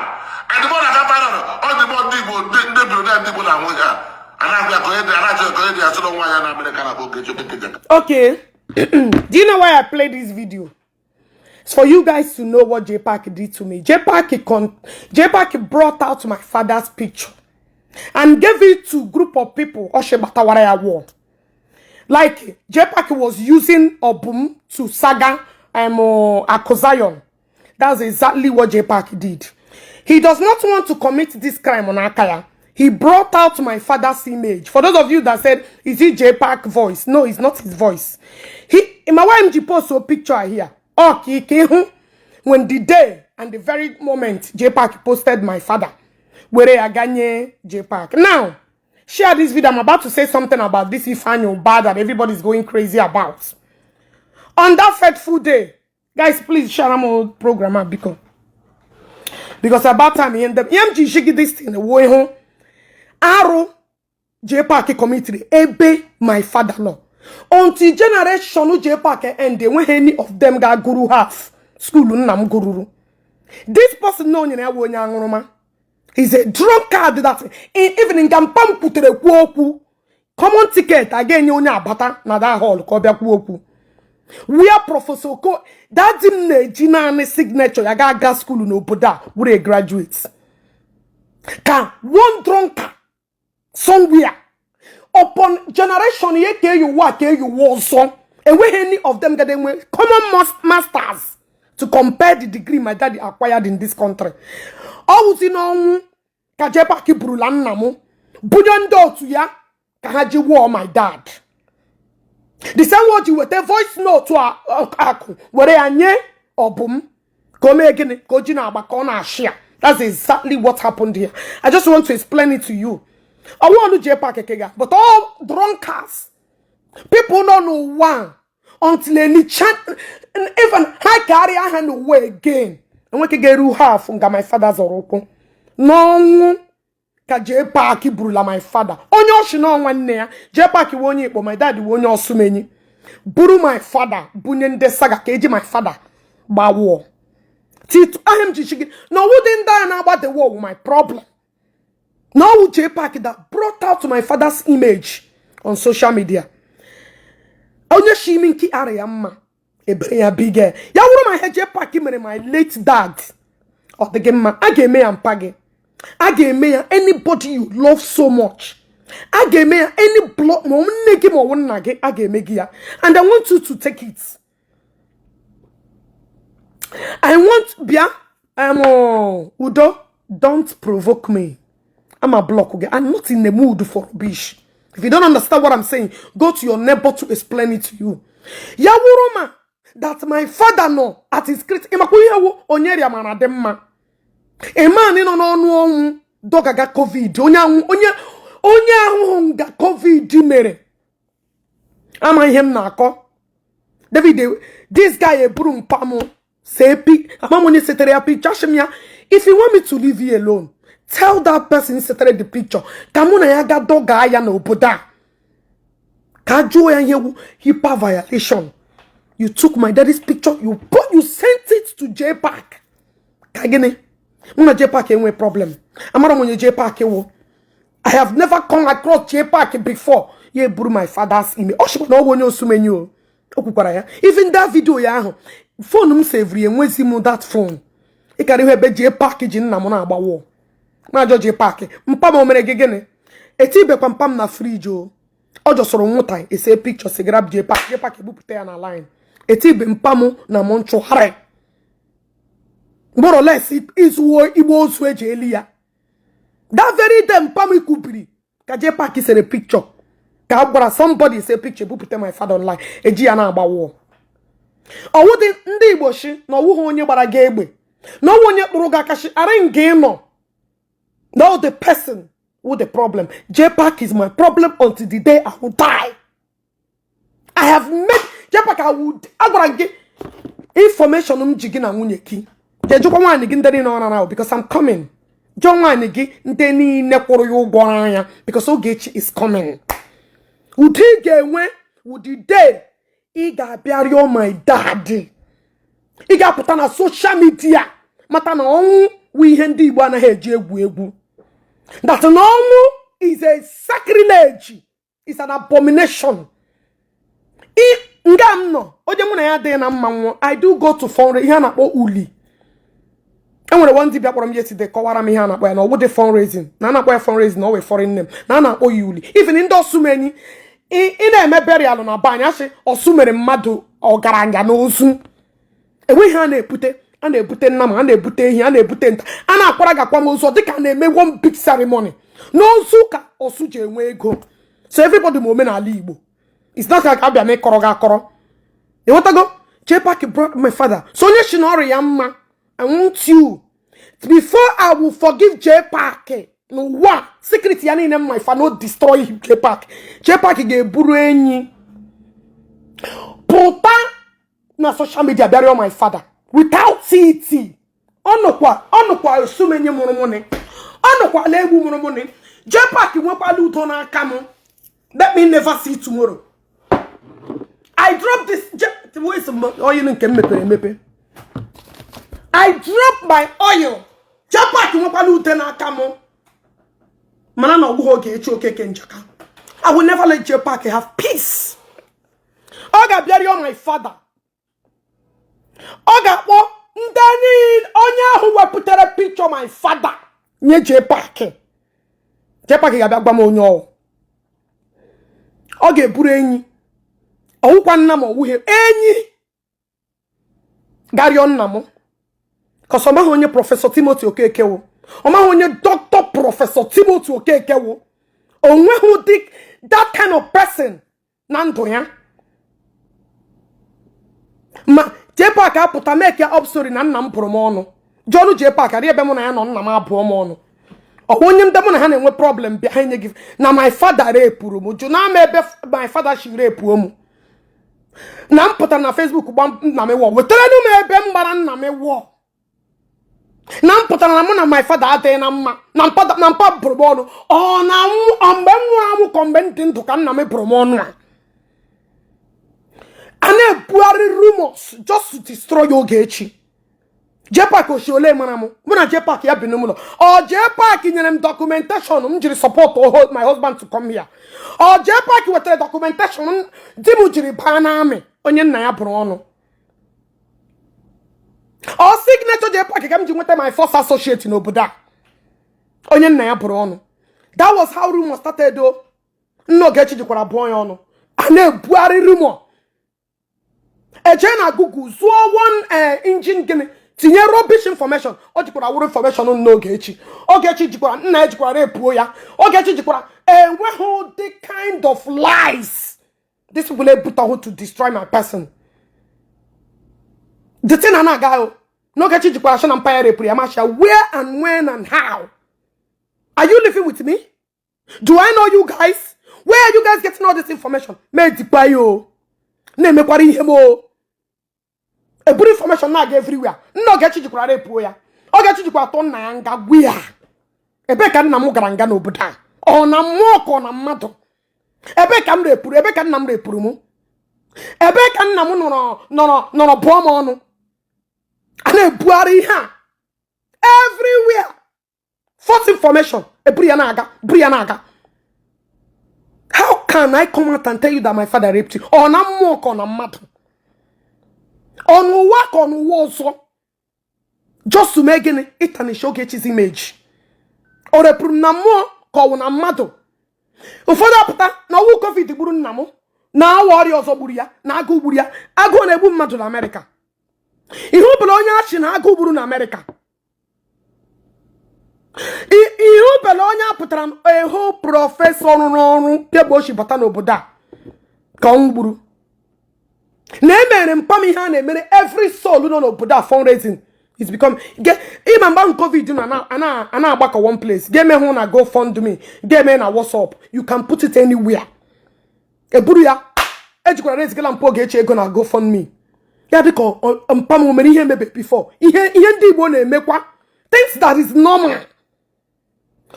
And the more na-aga viral, all the more ndị Igbo, ndị billionaire ndị Igbo na-anwụ ha. A na-agwa ya ka onye dị, a na-achọ ka onye dị asị na nwa ya na Amerịka na-akpọ Ogechi Okeke. Okay. Do you know why I played this video? It's for you guys to know what J Park did to me. J Park brought out my father's picture and gave it to group of people. Oshebatawara ya war. Like J Park was using Obum to saga Akozayon. That's exactly what J Park did. He does not want to commit this crime on Akaya. He brought out my father's image. For those of you that said, "Is it J Park voice?" No, it's not his voice. He in my YMG post a picture here. Okay, when the day and the very moment J Park posted my father, were aganye J Park. Now, share this video. I'm about to say something about this Ifeanyi Ubah that everybody's going crazy about. On that fateful day, guys, please share my program because about time in them EMG shigi this thing wo arụ J Park committed ebe my father nọ until generation J Park end, enweghị any of them ga-agụrụ half school nna m gụrụrụ. This person na onyere ya bụ onye aṅụrụma. He's a drunkard that even nga mpa m kwutere kwuo okwu, common ticket a ga-enye onye abata na that hall ka ọ bịa kwuo okwu where Professor Oko daddy m na-eji naanị signature ya ga-aga school n'obodo a were a graduate ka one drunkard somewhere upon generation ya ka eyi ụwa ka eyi ụwa ọzọ, enweghị any of them ga enwe common masters to compare the degree my daddy acquired in this country. Ọ wụzi n'ọnwụ ka J Park burula nna m bunye ndị otu ya ka ha ji wụọ my dad. The same way o ji weta voice note akụ were ya nye Ọbụm ka o mee gịnị, ka o ji na-agba ka ọ na-ashị ya. That's exactly what happened here. I just want to explain it to you. Ọwụ ọnụ J Park kega, but all drunkards, people nọ n'ụwa until any chance even ha karịa ha n'ụwa again, enweke ga-eru half nga my father zọrọ ụkwụ n'ọnwụ ka J Park burula my father, onye ọchị na nwanne ya. J Park wee onye Ikpo, my dad wee onye Ọsụmenyi, buru my father bunye ndị saga ka eji my father gbawụọ titu ahịa m ji chi gị na ọwụ dị ndị agha na-agba the war my problem na ọwụ J Park that brought out my father's image on social media. Onye shi imi nke ara ya mma ebere ya bige ya wụrụ ma ihe J Park mere my late dad, ọ dị gị mma? A ga-eme ya mpa gị, a ga-eme ya anybody you love so much, a ga-eme ya any blood, ma nne gị ma ọ bụ nna gị, a ga-eme gị ya. And I want you to take it. I want bịa Udo, don't provoke me. I'm a block gị. I'm not in the mood for rubbish. If you don't understand what I'm saying, go to your neighbor to explain it to you. Ya wụrụ ma that my father nọ at his crit, ịmakwa ihe wụ onye rịa mara dị mma. A man nọ n'ọnụ ọnwụ dọgaga COVID, onye ahụ, onye ahụhụ nga COVID mere ama ihe m na-akọ. David, this guy eburu mpa m see pic, ama m onye setere ya picture. Asị m ya, if you want me to leave you alone, tell that person setere the picture ka mụ na ya ga dọgaa ya n'obodo a, ka jụọ ya ihe wu HIPAA violation. You took my daddy's picture, you sent it to JPAC. Ka gịnị? Mụ na JPAC enwe problem? Amara m onye JPAC wụ. I have never come across JPAC before. Ya eburu my father's email. Ọ sịkwa na ọ bụ onye osumenyi o. O kwukwara ya. Even that video ya ahụ, phone m seviri, enwezi m that phone. Ị kara ihu ebe JPAC ji nna m na-agba wọ. Na-ajọ JPAC, mpa m o mere gị gịnị? Etibekwa mpa m na fridge o. Ọ jọsọrọ nwụta ese picture si grab JPAC, JPAC ebupụta ya na line. Etibe mpa m na m nchụgharị. More or less izuwo igbe ozu eji eli ya. That very day mpa m kwubiri ka JPAC sere picture, ka a gwara somebody say picture bupụta my father online, eji ya na-agba wọ. Ọwụ dị ndị Igbo shi na ọwụghị onye gbara gị egbe na ọwụ onye kpụrụ gị aka shi arị nga ịnọ. No, the person with the problem. JPAC is my problem until the day I will die. I have made JPAC, I would, agwara m gị information m ji gị na nwunye gị. Jee jụkwa nwaanyị gị ndị niile ọ nara, because I'm coming. Jụọ nwaanyị gị ndị niile kwụrụ ya ụgwọ anya, because Ogechi is coming. Ụdị ị ga-enwe ụdị day ị ga-abịa rịọ my dad. Ị ga-apụta na social media mata na ọnwụ wụ ihe ndị Igbo anaghị eji egwu egwu. That na ọnwụ is a sacrilege, is an abomination. Nga m nọ, onye mụ na ya adịghị na mma nwụọ, I do go to fundraise, ihe a na-akpọ uli. Enwere one dibịa kpọrọ m yesterday, kọwara m ihe a na-akpọ ya, na ọwụ dị fundraising, na a na-akpọ ya fundraising na ọ wee foreign name, na a na-akpọ ya uli. Even ndị ọsụmenyi, ị na-eme burial na be anyị, asị ọsụ mere mmadụ ọgaranya n'ozu, enweghị a na-ebute, a na-ebute nnama, a na-ebute ehi, a na-ebute nta, a na-akwara gị akwamozu dịka a na-eme one big ceremony n'ozu ka ọsụ ji enwe ego. So everybody ma omenala Igbo. It's not like abịa m ịkọrọ gị akọrọ, ịghọtago? JPAC brought my father, so onye si na ọrịa ya mma. I want you, before I will forgive JPAC n'ụwa, secret ya niile mma, if I no destroy JPAC, JPAC ga-eburu enyi pụta na social media bịa rịọ my father without it. Ọ nọkwa osumenye mụrụ mụnị, ọ nọkwa ala egbu mụrụ mụnị. JPAC nwekwala udo n'aka m. Let me never see tomorrow. I drop this where's oil nke m mepere emepe? I drop my oil. JPAC nwekwala ude n'aka m, mana na ọgwụghị oge echi okeke njaka. I will never let JPAC have peace. Ọ ga-abịa rịọ my father. Ọ ga-akpọ ndị niile onye ahụ wepụtara picture my father nye JPAC. JPAC ga-abịa gwa m onye ọwụ. Ọ ga-eburu enyi, ọwụkwa nna m, ọwụghị enyi, garịọ nna m kọsọ. Ọ maghị onye Professor Timothy Okeke wụ, ọ maghị onye Dr. Professor Timothy Okeke wụ. O nweghị ụdị that kind of person na ndụ ya. Ma JPAC apụta make up story na nna m bụrụ m ọnụ. Jụọnụ JPAC adị ebe mụ na ya nọ, nna m abụọ m ọnụ. Ọkwa onye ndị mụ na ha na-enwe problem bịa ha enye gị na my father repụrụ m. Jụ na ama ebe my father shi repuo m, na m pụtara na Facebook gba nna m wọ. Wetara m ebe m gbara nna m wọ, na m pụtara na mụ na my father adịghị na mma, na mpa bụrụ m ọnụ. Ọ na ọ mgbe m nwụrụ anwụ ka mgbe m dị ndụ ka nna m bụrụ m ọnụ. A na-ebugharị rumors just to destroy Ogechi. JPAC oshi ole mara m? Mụ na JPAC ya bi n'ụlọ. Ọ JPAC nyere m documentation m jiri support my husband to come here. Ọ JPAC wetara documentation di m jiri baa n'amị, onye nna ya bụrụ ọnụ. Ọ signature JPAC ka m ji nweta my first associate n'obodo a, onye nna ya bụrụ ọnụ. That was how rumor started o. Nna Ogechi jikwara bụọ ya ọnụ. A na-ebugharị rumor, eje na Google zụọ one engine gịnị Tinye rubbish information. O jikwara wụrụ information n'Ogechi. Ogechi jikwara nna ya, jikwara repuo ya. Ogechi jikwara enweghị ụdị kind of lies this people ebutahụ to destroy my person. The thing a na-aga o n'Ogechi jikwara sị na mpa ya repụrụ ya. Masha, where and when and how are you living with me? Do I know you guys? Where are you guys getting all this information? Mee dikwa ya o na-emekwara ihe m o eburu information na-aga everywhere. Nna Ogechi jikwara repuo ya. Ogechi jikwara tụọ nna ya nga. Gwu ya, ebee ka nna m gara nga n'obodo a? Ọ na mmụọ ka ọ na mmadụ? Ebee ka m repụrụ? Ebee ka nna m repụrụ m? Ebee ka nna m nọrọ bụọ m ọnụ? A na-ebugharị ihe a everywhere. False information eburu ya na-aga, buru ya na-aga. How can I come out and tell you that my father raped you? Ọ na mmụọ ka ọ na mmadụ? Ọ n'ụwa ka ọ n'ụwa ọzọ? Just to mee gịnị? Ị tarnish Ogechi's image. O repụrụ m na mmụọ ka ọ wụ na mmadụ? Ụfọdụ apụta na ọnwụ COVID gburu nna m, na awa ọrịa ọzọ gburu ya, na agụụ gburu ya. Agụụ na-egbu mmadụ na Amerịka? Ihe ọbụla onye achị na agụụ gburu na Amerịka, ihe ọbụla onye a pụtara eho professor rụrụ ọrụ kemgbe o si bata n'obodo a ka ọnwụ gburu, na emere mpam ihe a na-emere every soul nọ n'obodo a. Fundraising is become ịma mgbe ahụ COVID na a na-agbakọ one place, ga-eme hụ na GoFundMe, ga-eme na WhatsApp. You can put it anywhere. Eburu ya ejikwara rezigala mpụ Ogechi ego na GoFundMe ya, dịka mpam mere ihe mebe before. Ihe ndị Igbo na-emekwa, things that is normal.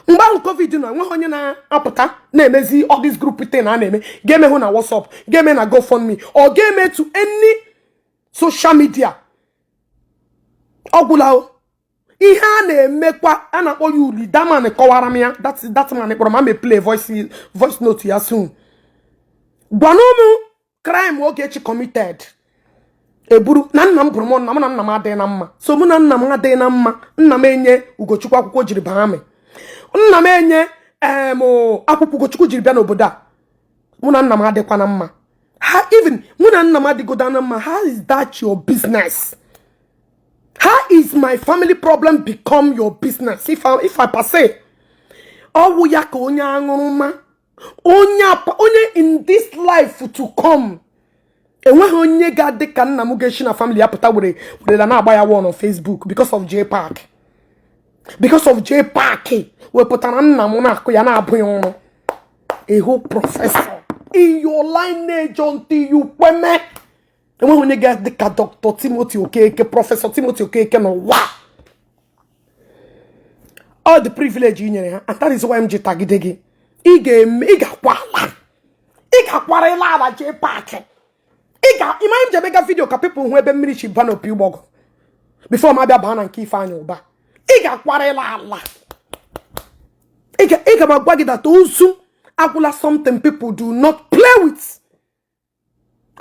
Mgbe ahụ COVID nọ, enweghị onye na-apụta na-emezi all this group thing a na-eme, ga-eme hụ na WhatsApp, ga-eme na GoFundMe, ọ ga-eme to any social media. Ọ gwụla o. Ihe a na-emekwa a na-akpọ ya uli daman kọwara m ya. That man kpọrọ m ama play voice note ya soon. Gwanụ m crime Ogechi committed eburu na nna m bụrụ m nna m na nna m adịghị na mma. So mụ na nna m adịghị na mma. Nna m enye Ugochukwu akwụkwọ jiri baa amị. Nna m enye em akwụkwọ Ugochukwu jiri bịa n'obodo a. Mụ na nna m adịkwa na mma. Ha even mụ na nna m adịgoda na mma, how is that your business? How is my family problem become your business? If I per se ọwụ ya ka onye aṅụrụma, onye in this life to come, enweghị onye ga-adị ka nna m ga-esi na family ya pụta were werela na-agba ya wall on Facebook because of J Park, because of J Park wepụtara nna m na-akụ ya na-abụghị ọrụ. A whole professor in your lineage until you kweme, enweghị onye ga-adị ka Dr. Timothy Okeke, Professor Timothy Okeke n'ụwa. All the privilege i nyere ha, and that is why m ji tagide gị. Ị ga-eme, ị ga-akwa ala, ị ga-akwarịla ala J Park. Ị ga ịma m ji emega video ka people hụ ebe mmiri chi ba n'opi ụgbọgụ before m abịa baa na nke Ifeanyị Ụba. Ị ga-akwarịla ala. Ị ga m agwa gị that ozu agwụla, something people do not play with.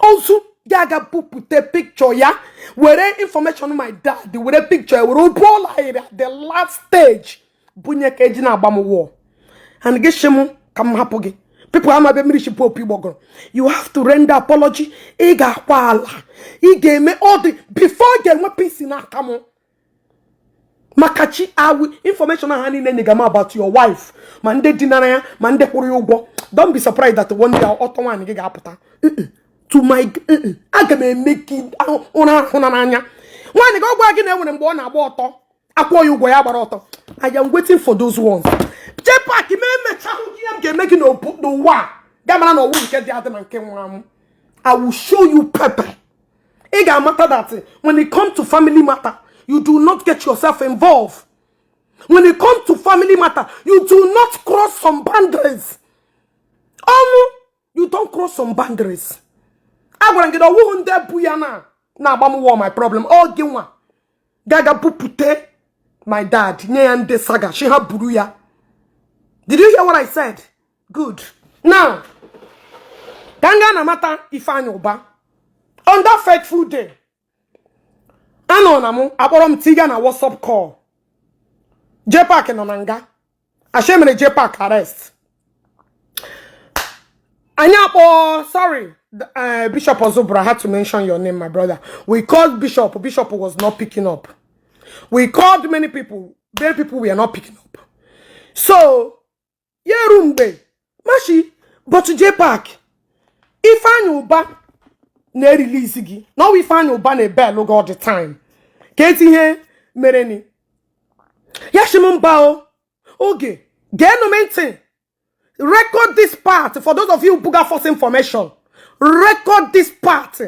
Ozu gị aga bupute picture ya, were information my dad, were picture ya, were ụbụọla at the last stage bunye ka eji na-agba m wall and gị shi m ka m hapụ gị. People ama ebe mmiri shi opi gbọgọrọ. You have to render apology. Ị ga-akwa ala, ị ga-eme all the before ị ga-enwe peace n'aka m. Maka chi awi information ha niile nyega m about your wife, ma ndị dinara ya, ma ndị kwụrụ ya ụgwọ. Don't be surprised that one day ọtọ nwaanyị gị ga-apụta. To my aga m eme gị ụra ahụ na n'anya nwaanyị gị. Ọ gwa gị na enwere mgbe ọ na-agba ọtọ, akwụọ ya ụgwọ ya gbara ọtọ. I am waiting for those ones. J Park, ma emechahụ gị ihe m ga-eme gị n'ụwa a, ga mara na ọwụ nke dị adị na nke nwụrụ anwụ. I will show you pepper. Ị ga-amata that when it come to family matter, you do not get yourself involved. When it come to family matter, you do not cross some boundaries. Ọnwụ, you don't cross some boundaries. Agwara m gị na ọwụghị ndị bụ ya na na-agba m wọ my problem. Ọ gị nwa gaga bupute my dad nye ya ndị saga shi ha buru ya. Did you hear what I said? Good. Now ka m gaa na mata Ifeanyị Ụba. On that fateful day, anọ na m akpọrọ m tiga na WhatsApp call. J Park nọ na nga, ashe mere J Park arrest. Anyị akpọ, sorry, Bishop Ozubra, I had to mention your name, my brother. We called Bishop. Bishop was not picking up. We called many people. Many people we are not picking up. So ya eru mgbe mashi, but J Park, Ifeanyi Uba na-erelease gị na ọwa Ifeanyi Uba na-ebelu gị all the time ka eti ihe mere ni ya shi m mba o. Oge geenụ m ntị. Record this part. For those of you who buga false information, record this part.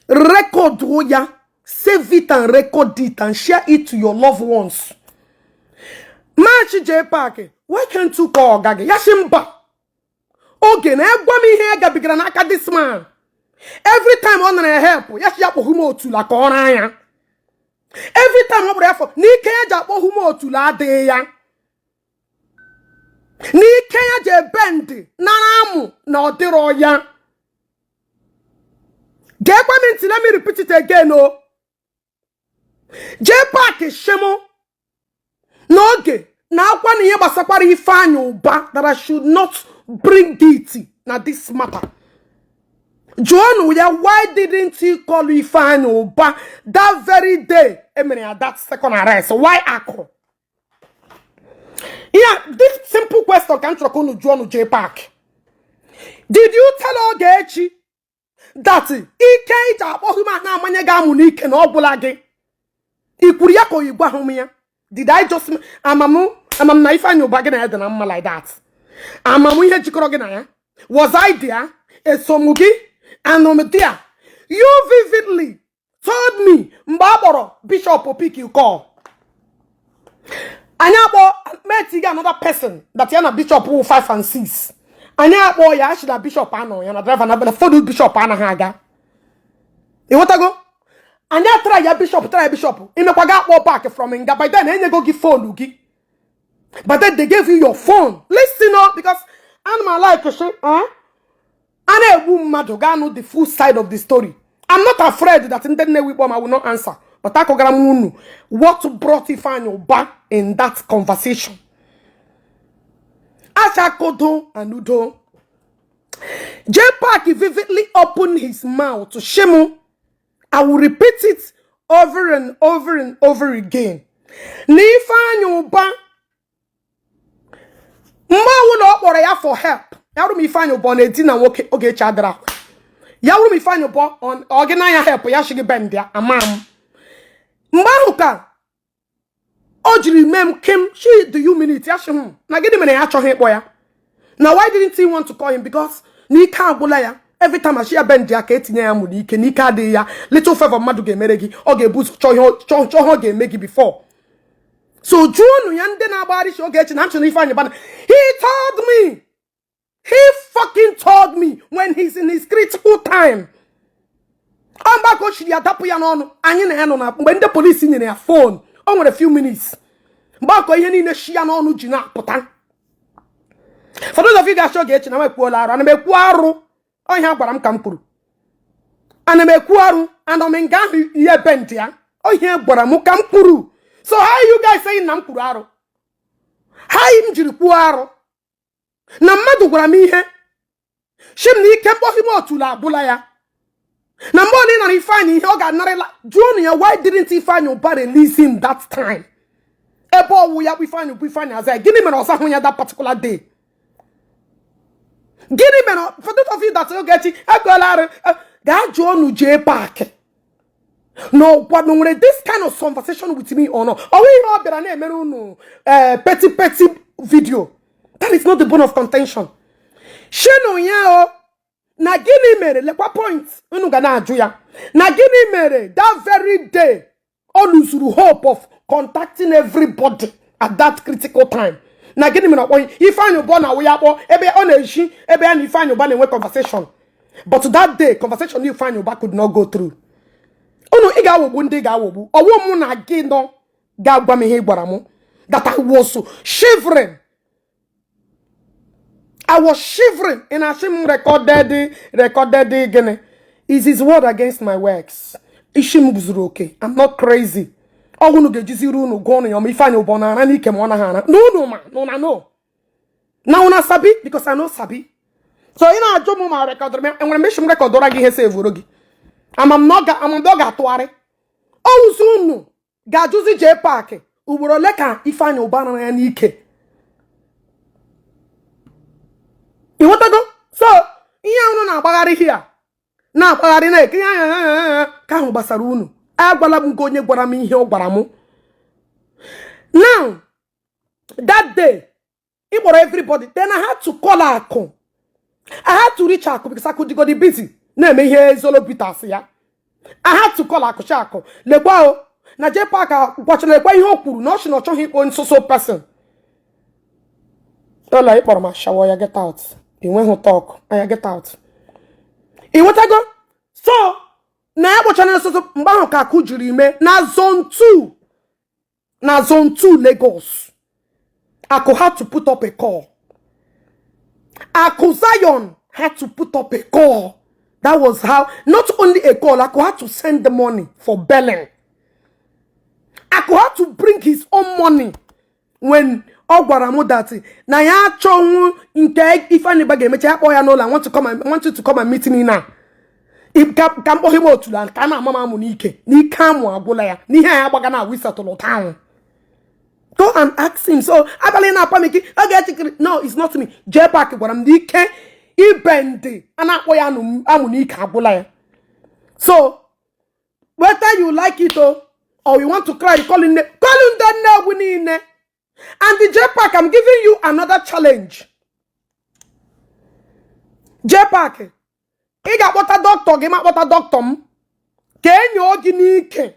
Record ya, save it and record it and share it to your loved ones. Machi J Park, why can't you call ọga gị? Ya shi mba, oge na egwa m ihe ya gabigara n'aka this man. Every time ọ nara help ya, shi ya kpọhụ m otula ka ọ anya. Every time ọ kpọrọ ya fọ n'ike ya ji akpọhụ m otula adịghị ya n'ike ya ji ebendị nara amụ na ọ dịrọ ya. Geekwa m ntị, let me repeat it again o. J Park shemo n'oge na akwa na ihe gbasakwara Ifeanyi Uba, that I should not bring it na this matter. Jụọnụ ya, why didn't he call Ifeanyi Uba that very day emere ya that second arrest? Why akụ? Yeah, this simple question ka m chọrọ ka unu jụọnụ J Park. Did you tell Ogechi that ike iji akpọ human na-amanye gị amụ n'ike na ọ bụla gị i kwuru ya ka oyigbo ahụ m ya? Did I just amamụ amam na Ifeanyi Uba gị na ya dị na mma like that? Amamụ ihe jikọrọ gị na ya? Was I there? Esomụ gị anọm there? You vividly told me mgbe a kpọrọ Bishop pick call, anyị akpọ meti gị another person that ya na Bishop wụ 5 and 6. Anyị akpọ ya, achị na Bishop anọ ya na driver na phone Bishop anaghị aga. Ịghọtago? Anyị atara ya Bishop, tara ya Bishop, imekwa ga akpọ back from nga. By then enyego gị phone gị. But then they gave you your phone. Listen o, because ana m like shi a na-egbu mmadụ ga-anụ the full side of the story. I'm not afraid that ndị Nnewi kpọm, I will not answer, but akọgara m unu what brought Ifeanyi Uba in that conversation. Achakodo and Udo. J Park vividly opened his mouth to Shemu. I will repeat it over and over and over again. Na Ifeanyi Uba, mgbe ọbụla ọ kpọrọ ya for help, ya wụrụ m Ifeanyi Uba ọ na-edina nwoke Ogechi adịra akwa. Ya wụrụ m Ifeanyi Uba ọ gị na ya help ya shi gị bend ya ama m. Mgbe ahụ ka o jiri mee m kim she do you minute ya shi m na gịnị mere ya achọghị ịkpọ ya, na why didn't he want to call him? Because n'ike agwụla ya. Every time ashi ya bend ya ka etinye ya mụ n'ike, n'ike adịghị ya. Little favor mmadụ ga-emere gị, ọ ga-ebu ụzọ chọọ ihe chọọ ihe ọ ga-eme gị before. So jụọnụ ya, ndị na-agbagharị shi Ogechi na m na Ifeanyi Bana. He told me, he fucking told me when he's in his critical time, ọ mgbe ka o chiri ya dapụ ya n'ọnụ. Anyị na ya nọ na mgbe ndị polisi nyere ya phone, o nwere few minutes mgbe akọ ihe niile shi ya n'ọnụ ji na-apụta. For those of you ga-achọ Ogechi na m ekwuola arụ, ana m ekwu arụ? Ọ ihe a gwara m ka m kwuru. Ana m ekwu arụ? Anọ m nga ahụ ihe bend ya. Ọ ihe gwara m ka m kwuru. So how you guys saying na m kwuru arụ? How m jiri kwuo arụ na mmadụ gwara m ihe shi m na ike mkpọghị m otulu agwụla ya, na mgbe ọ na ịnara Ifeanyị ihe ọ ga-anarịla? Jụọnụ ya, why didn't Ifeanyị Uba release him that time? Ebe ọwụ ya bụ Ifeanyị bụ Ifeanyị aza ya, gịnị mere ọzọ hụ ya that particular day? Gịnị mere? For those of you that Ogechi ekwela arụ, gaa jụọ unu J Park na ọkwado nwere this kind of conversation with me or not. Ọ nweghị ihe ọ bịara na-emere unu petty petty video. That is not the bone of contention. Shenu ya o na gịnị mere? Lekwa point unu ga na-ajụ ya, na gịnị mere that very day ọ losuru hope of contacting everybody at that critical time? Na gịnị mere ọkpọ Ifeanyị Ụba na awụ ya akpọ ebe ọ na-eshi ebe ya na Ifeanyị Ụba na-enwe conversation, but that day conversation Ifeanyị Ụba could not go through? Unu ị ga-aghọgbu ndị ga-aghọgbu ọwụ mụ na gị nọ ga-agwa m ihe ị gwara m that I was shivering. I was shivering in Ashim recorded gịnị? Is his word against my works. Ishi m zuru oke. I'm not crazy. Ọ unu ga-ejiziri unu gụọ ọnụ ya ma Ifeanyị Ụba ọ na-ara n'ike ma ọ naghị ara na unu ma na una know na una sabi, because I know sabi. So ị na-ajụ m ma recordụrụ m, enwere m ishi m recordụra gị ihe sevuru gị. Amam na ọ ga-atụgharị ọwụzi unu. Ga-ajụzi JPAC ugboro ole ka Ifeanyị Ụba nara ya n'ike. Ịghọtago? So ihe unu na-agbagharị hia na-agbagharị na-ekenye anya ka ahụ gbasara unu. Agwala m gị onye gwara m ihe ọ gwara m. Now that day ị kpọrọ everybody, then I had to call Akụ. I had to reach Akụ because Akụ dịgodi busy na-eme ihe Zolo Bitters ya. I had to call Akụ, Akụ, lekwa o na JPAC gwachara, lekwa ihe o kwuru na ọ sị na ọ chọghị ịkpọ so so person. Ụlọ ị kpọrọ m ashawo ya, get out. Enweghị talk anya, get out. Ịghọtago? So na ya kpọchara nso mgbe ahụ ka Akụ jiri mee na zone 2, na zone 2 Lagos. Akụ had to put up a call. Akụ Zion had to put up a call. That was how, not only a call, Akụ had to send the money for billing. Akụ had to bring his own money when ọ gwara m that na ya achọnwụ nke Ifeanyi Uba ga-emecha ya kpọọ ya n'ụlọ. I want you to come and meet me now. Ka m kpọghị m otula ka a na-ama m amụ n'ike n'ike amụ agwụla ya n'ihe anyị agbaga na wisatụlụ ahụ. Go and ask him. So abalị na-apa m ike ọ ga-echekiri. No, it's not me. JPAC gwara m na ike ibendị a na-akpọ ya amụ n'ike agwụla ya. So whether you like it o or you want to cry, call in, call ndị Nnewi niile. And the JPAC, I'm giving you another challenge. JPAC, ị ga-akpọta dọkịta gị ma kpọta dọkịta m ka enyo gị n'ike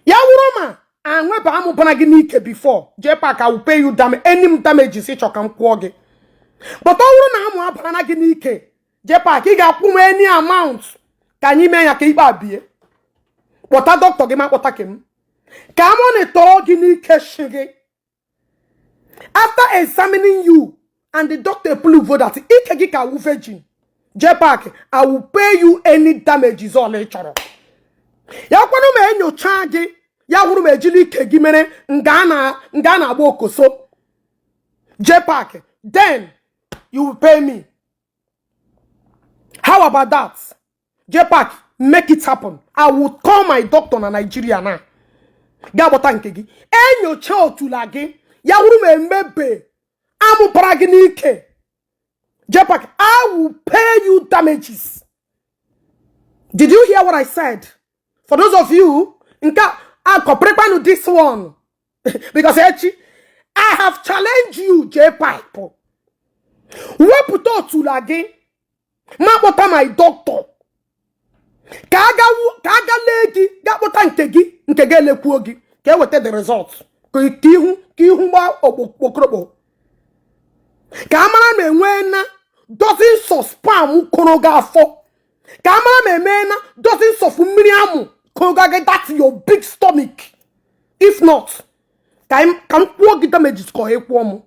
ya wụrụ ma anweba amụbara gị n'ike before. JPAC, I will pay you any damages ị chọ ka m kwụọ gị. But ọ bụrụ na amụ abara gị n'ike, JPAC, ị ga-akwụ m any amount ka anyị mee ya ka ikpe abie. Kpọta dọkịta gị ma kpọta ke m ka a monitor gị n'ike shi gị. After examining you and the doctor prove that ike gị ka wu virgin, JPAC, I will pay you any damages ọla ị chọrọ. Ya kwanụ ma enyocha gị ya hụrụ ma ejiri ike gị mere nga a na-agba okoso, JPAC, then you will pay me. How about that? JPAC, make it happen. I will call my doctor na Nigeria now. Gaa gbọta nke gị enyocha otula gị ya hụrụ ma emebe amụbara gị n'ike. JPAC, I will pay you damages. Did you hear what I said? For those of you nke a kọpịrịkwanụ this one, because echi I have challenged you, JPAC, wepụta otula gị ma kpọta my doctor ka aga lee gị, ga kpọta nke gị, nke gị elekwuo gị ka eweta the result ka ihu gba okporokpo ka a mara ma enwee na dozens of sperm kụrụ gị afọ, ka a mara ma emee na dozens of mmiri amụ kụrụ gị that your big stomach. If not, ka m kwụọ gị damages ka ọ kwụọ m.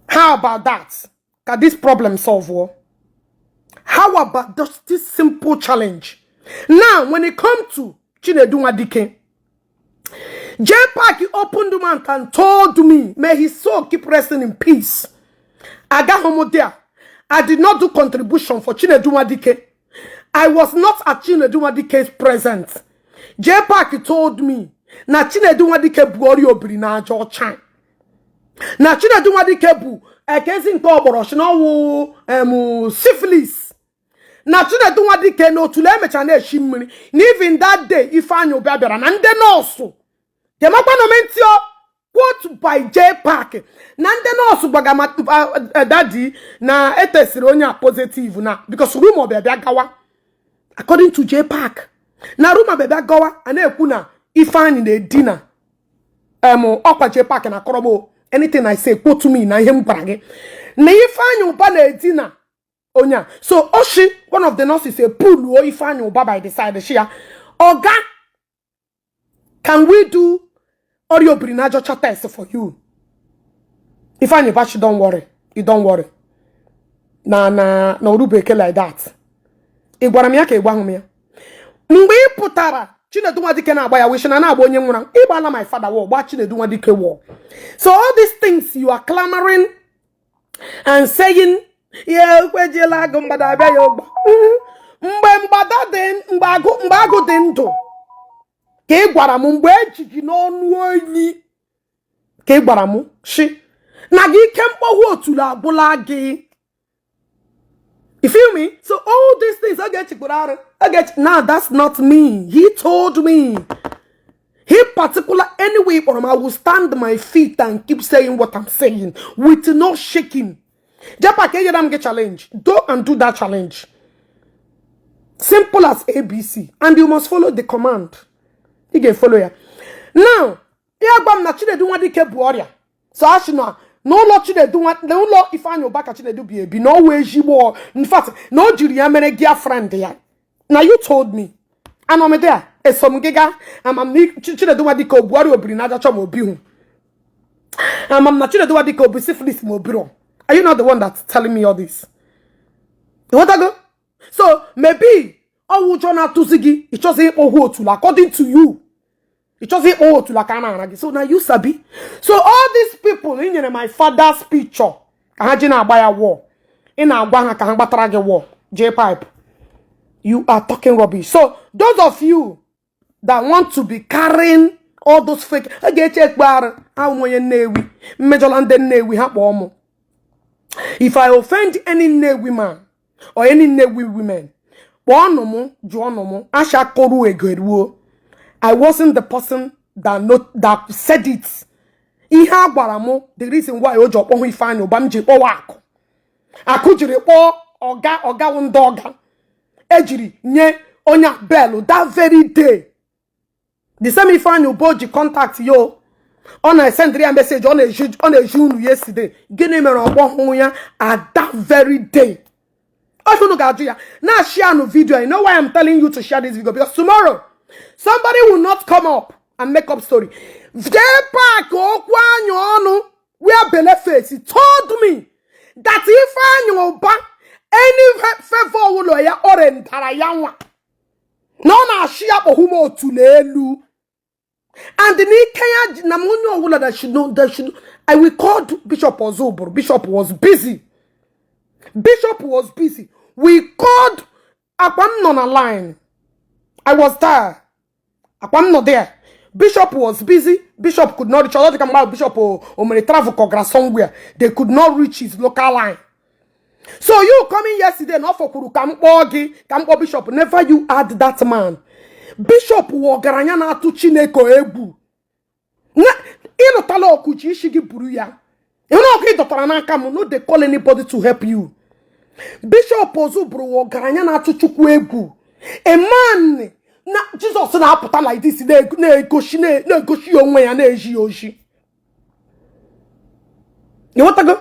How about that? Ka this problem solve? How about just this simple challenge? Now, when it comes to Chinedu Nwadike, JPAC opened mouth and told me, may his soul keep resting in peace. Agaghị m there. I did not do contribution for Chinedu Nwadike. I was not at Chinedu Nwadike's presence. JPAC told me na Chinedu Nwadike bụ ọrịa obiri na aja ọcha. Na Chinedu Nwadike bụ ekezi nke ọgbọrọ shi na ọwụ syphilis. Na Chinedu Nwadike na otule emecha na-eshi mmiri. Na even that day Ifeanyi Ubah bịara na ndị nọọsụ kemakwanụ quote by JPAC na ndị nọọsụ gbaga daddy na etesiri onye a positive na because rumor bịa bịa gawa. According to JPAC, na rumor bịa bịa gawa a na-ekwu na Ifeanyi na-edina ọkwa JPAC na akọrọgbo. Anything I say, quote me na ihe m gwara gị na Ifeanyi Uba na-edina onye a. So oshi one of the nurses puluo Ifeanyi Uba by the side shi ya, "Oga, can we do ọrịa obiri na aja test for you?" Ifeanyi Uba shi, "Don't worry, you don't worry." Na na na orubeke like that. Ị gwara m ya ka ị gwahụ m ya mgbe ị pụtara Chinedu Nwadike na-agba ya wish na na-agba onye nwụrụ ịgbala my father wọ gba Chinedu Nwadike wọ. So all these things you are clamoring and saying, ya ekwejiela agụ mgbada abịa ya ụgba mgbe mgbada dị mgbe agụ dị ndụ. Ka ị gwara m mgbe eji gị n'ọnụ oyi, ka ị gwara m shi na gị ike mkpọhụ otulu agwụla gị. You feel me? So all these things, Ogechi kwuru Ogechi. Now that's not me. He told me. He particular anyway, but I will stand my feet and keep saying what I'm saying with no shaking. Japa ka enyere m gị challenge. Go and do that challenge. Simple as ABC. And you must follow the command. Ị ga-follow ya. Now, ya gwa m na Chinedu Nwadike bụ ọrịa. So a sị na n'ụlọ Chinedu nwa, n'ụlọ Ifeanyị Ụba ka Chinedu bi ebi, na ọ wee ezigbo, in fact, na o jiri ya mere girlfriend ya. Na you told me. Anọ m there. Eso m gị gaa. Ama m na Chinedu Nwadike obuari obiri na ajacha ma obi hụ. Ama m na Chinedu Nwadike obi syphilis ma obiro. Are you not the one that's telling me all this? Ịghọtago? So maybe ọwụ ụjọ na-atụzi gị, ịchọzi ịkpọ hụ otulu according to you. Ịchọzi ịkpọ hụ otulu ka a na-ara gị. So na you sabi. So all these people ị nyere my father's picture ka ha ji na-agba ya war. Ị na-agwa ha ka ha gbatara gị war. J pipe. You are talking rubbish. So those of you that want to be carrying all those fake a ga-eche ekpe arụ ahụ m onye Nnewi mmejọla ndị Nnewi ha kpọọ mụ. If I offend any Nnewi man or any Nnewi women, kpọọnụ mụ, jụọnụ mụ asha koru ego eruo. I wasn't the person that not, that said it. Ihe a gwara mụ, the reason why o ji ọkpọhụ Ifeanyị Ụba m ji kpọwa akụ akụ jiri kpọọ ọga ọga ndị ọga ejiri nye onye belu that very day, the same Ifeanyị Ụba o ji contact yo, ọ na-esendịrị ya message, ọ na-eji unu yesterday. Gịnị mere ọ kpọhụ ya at that very day? Ọ unu ga-ajụ ya na share no video. I know why I'm telling you to share this video, because tomorrow somebody will not come up and make up story. Jee park okwu anya ọnụ where belle face. He told me that Ifeanyị Ụba, any favor ụlọ ya o rendara ya nwa na ọ na-achị ya kpọhụ m otulu elu and n'ike ya na m onye ọbụla that should know, that should. I will call Bishop Ozuburu. Bishop was busy. Bishop was busy. We called akwa m nọ na line. I was there. Akwa m nọ there. Bishop was busy. Bishop could not reach. Ọ dịka mgbe Bishop o mere travel ka ọ gara somewhere, they could not reach his local line. So you coming yesterday na ọ fọkwuru ka m kpọọ gị, ka m kpọọ Bishop. Never you add that man. Bishop wụ ọgaranya na-atụ Chineke egwu. Ịlụtala ọkụ ji isi gị buru ya. Ịhụrụ ọkụ ị dọtara n'aka m, no dey call anybody to help you. Bishop Ozuburu wụ ọgaranya na-atụ Chukwu egwu. A man na Jizọs na-apụta like this, na-egosi na-egosi onwe ya, na-eji ya oji. Ịghọtago?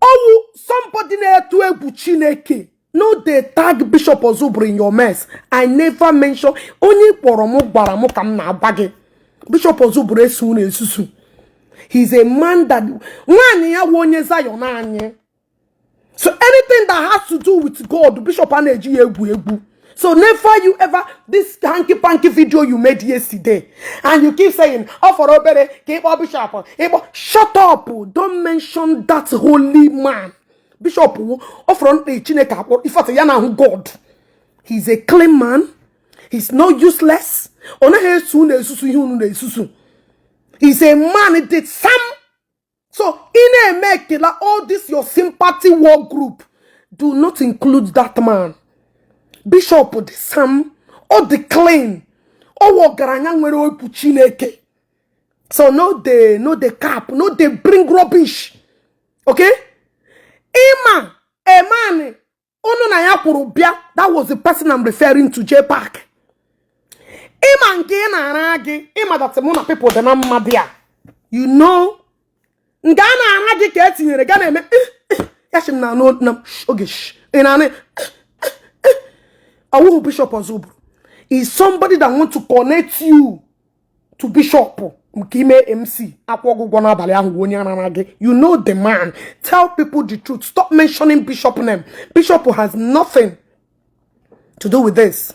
Ọwụ somebody na-etu egwu Chineke. No dey tag Bishop Ozuburu in your mess. I never mention. Onye kpọrọ m gwara m ka m na-agba gị. Bishop Ozuburu eso unu esusu. He's a man that nwaanyị ya wụ onye Zion anyị. So anything that has to do with God, Bishop a na-eji ya egwu egwu. So never you ever, this hanky panky video you made yesterday and you keep saying ọ fọrọ obere ka ịkpọ Bishop ịkpọ, shut up. Don't mention that holy man. Bishop wụ ọ fọrọ mkpa Chineke akpọrọ ifeatị ya na ahụ God. He's a clean man. He's not useless. Ọ naghị eso unu esusu ihe unu na-esusu. He's a man did some. So ị na-eme ekele all this your sympathy war group, do not include that man. Bishop dị sam, ọ dị clean, ọ wụ ọgaranya nwere okwu Chineke. So no dey cap, no dey bring rubbish, okay? Ịma a man unu na ya kwuru bịa, that was the person I'm referring to. J Park, ịma nke ị na-ara gị, ịma that mụ na people dị na mma dị a, you know, nke a na-ara gị ka etinyere ga na-eme ya sị m na na oge ị na-anụ ọwụhụ Bishop Ozuburu is somebody that want to connect you to Bishop nke ime MC akwụ ọgwụgwọ n'abalị ahụ onye arara gị. You know the man. Tell people the truth. Stop mentioning Bishop name. Bishop has nothing to do with this.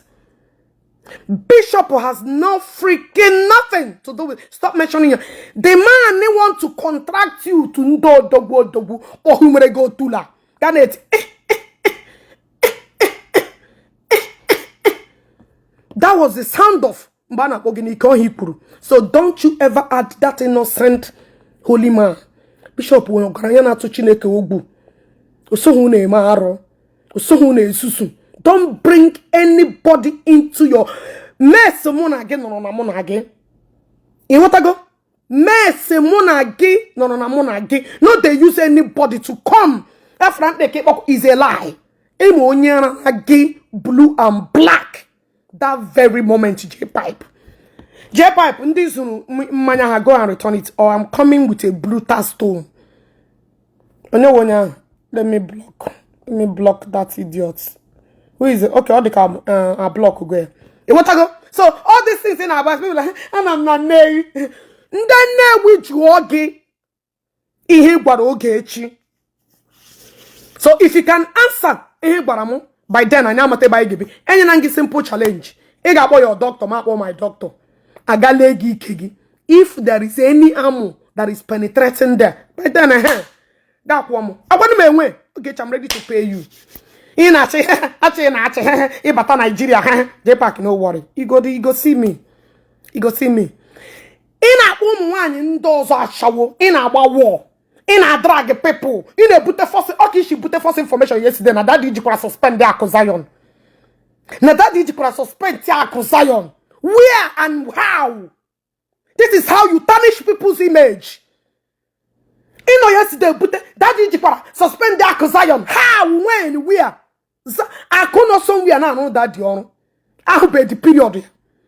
Bishop has no freaking nothing to do with. Stop mentioning it. The man they want to contract you to ndị odogwu odogwu kpọhụ mere gị otula ga na-eti eh. That was the sound of Mgbe a na-akpọ gị n'ike ọhịa kwuru. So don't you ever add that innocent holy man. Bishop nwere ọgaranya na-atụ Chineke ogbu. Osoghị na-eme arụ. Osoghị na-esusu. Don't bring anybody into your mess. Mụ na gị nọrọ na mụ na gị. Ịghọtago? Mess mụ na gị nọrọ na mụ na gị. No dey use anybody to come. Afra mkpeke ịkpọkọ is a lie. Ịma onye ara gị blue and black that very moment. J pipe. J pipe ndị zuru mmanya ha, go and return it or I'm coming with a blue stone. Onye nwe onye ahụ? Let me block. Let me block that idiot. Who is it? Okay, ọ dị ka a block go ya. Ịghọtago? So all these things ị na-agba, people like, ana m na Nnewi. Ndị Nnewi jụọ gị ihe ị gwara Ogechi. So if you can answer ihe ị gwara m by then, anyị amata ebe anyị ga-ebi. Enyela m gị simple challenge. Ị ga-akpọ your doctor, ma akpọ my doctor. Agala gị ike gị. If there is any ammo that is penetrating there, by then, ga-akwụọ m. Agwanụ m enwe. Ogechi, I'm ready to pay you. Ị na-achị achị na-achị ịbata Nigeria. J-Park, no worry. You go, you go see me. You go see me. Ị na-akpọ ụmụ nwaanyị ndị ọzọ ashawo. Ị na-agba war. Ị na-drag people. Ị na-ebute false, ọka isi bute false information yesterday na daddy jikwara suspend Akụ Zion. Na daddy jikwara suspend Akụ Zion. Where and how? This is how you tarnish people's image. Ịnọ yesterday bute daddy jikwara suspend Akụ Zion. How, when, where? Akụ nọ somewhere na-arụ daddy ọrụ. Ahụbeghị the period ya.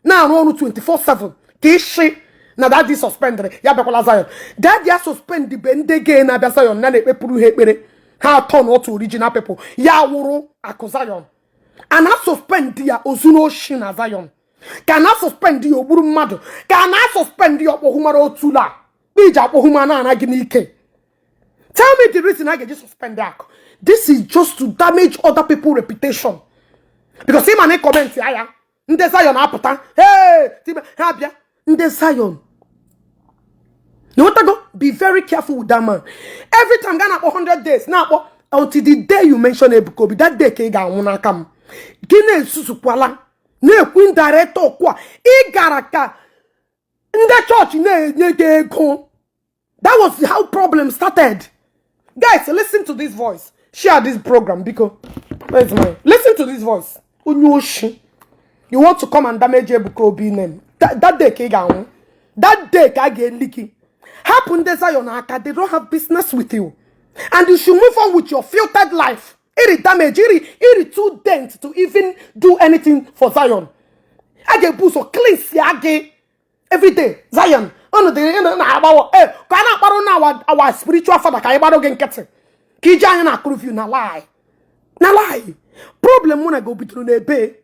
Na-arụ ọrụ 24/7 ka ịshị na daddy suspendịrị ya bịakwala Zion. Daddy ya suspend be ndị gay na-abịa Zion na na-ekpepụrụ ha ekpere ha atọ na otu original people ya wụrụ Akụ Zion. A na suspend ya ozu n'oshi na Zion, ka na suspend ya ogburu mmadụ, ka na suspend ya ọkpọhụ mara otu la iji akpọhụ ma na-ana gị n'ike. Tell me the reason I ga-eji suspend Akụ. This is just to damage other people reputation, because ịma na comment ya ya ndị Zion apụta. Hey, ha bịa ndị Zion. You want to go? Be very careful with that man. Every time ga na-akpọ 100 days na-akpọ until the day you mention Ebuka Obi, that day ka ị ga-anwụ n'aka m. Gị na-esusukwala na-ekwu indirect okwu a ị gara ka ndị chọọchị na-enye gị ego. That was how problem started. Guys, listen to this voice. Share this program, biko. Where's my? Listen to this voice. Onye oshi. You want to come and damage Ebuka Obi name. That day ka ị ga-anwụ. That day ka a ga-eli gị. Hapụ ndị Zion aka. They don't have business with you. And you should move on with your filtered life. Iri damage, iri too dent to even do anything for Zion. A ga-ebu ụzọ cleanse ya gị every day. Zion, unu dị unu na-agbawo eh ka a na-akparụ na our spiritual father ka anyị gbaro gị nkịtị ka iji anya na-akụrụ view na lie na lie. Problem mụ na gị bidoro n'ebe.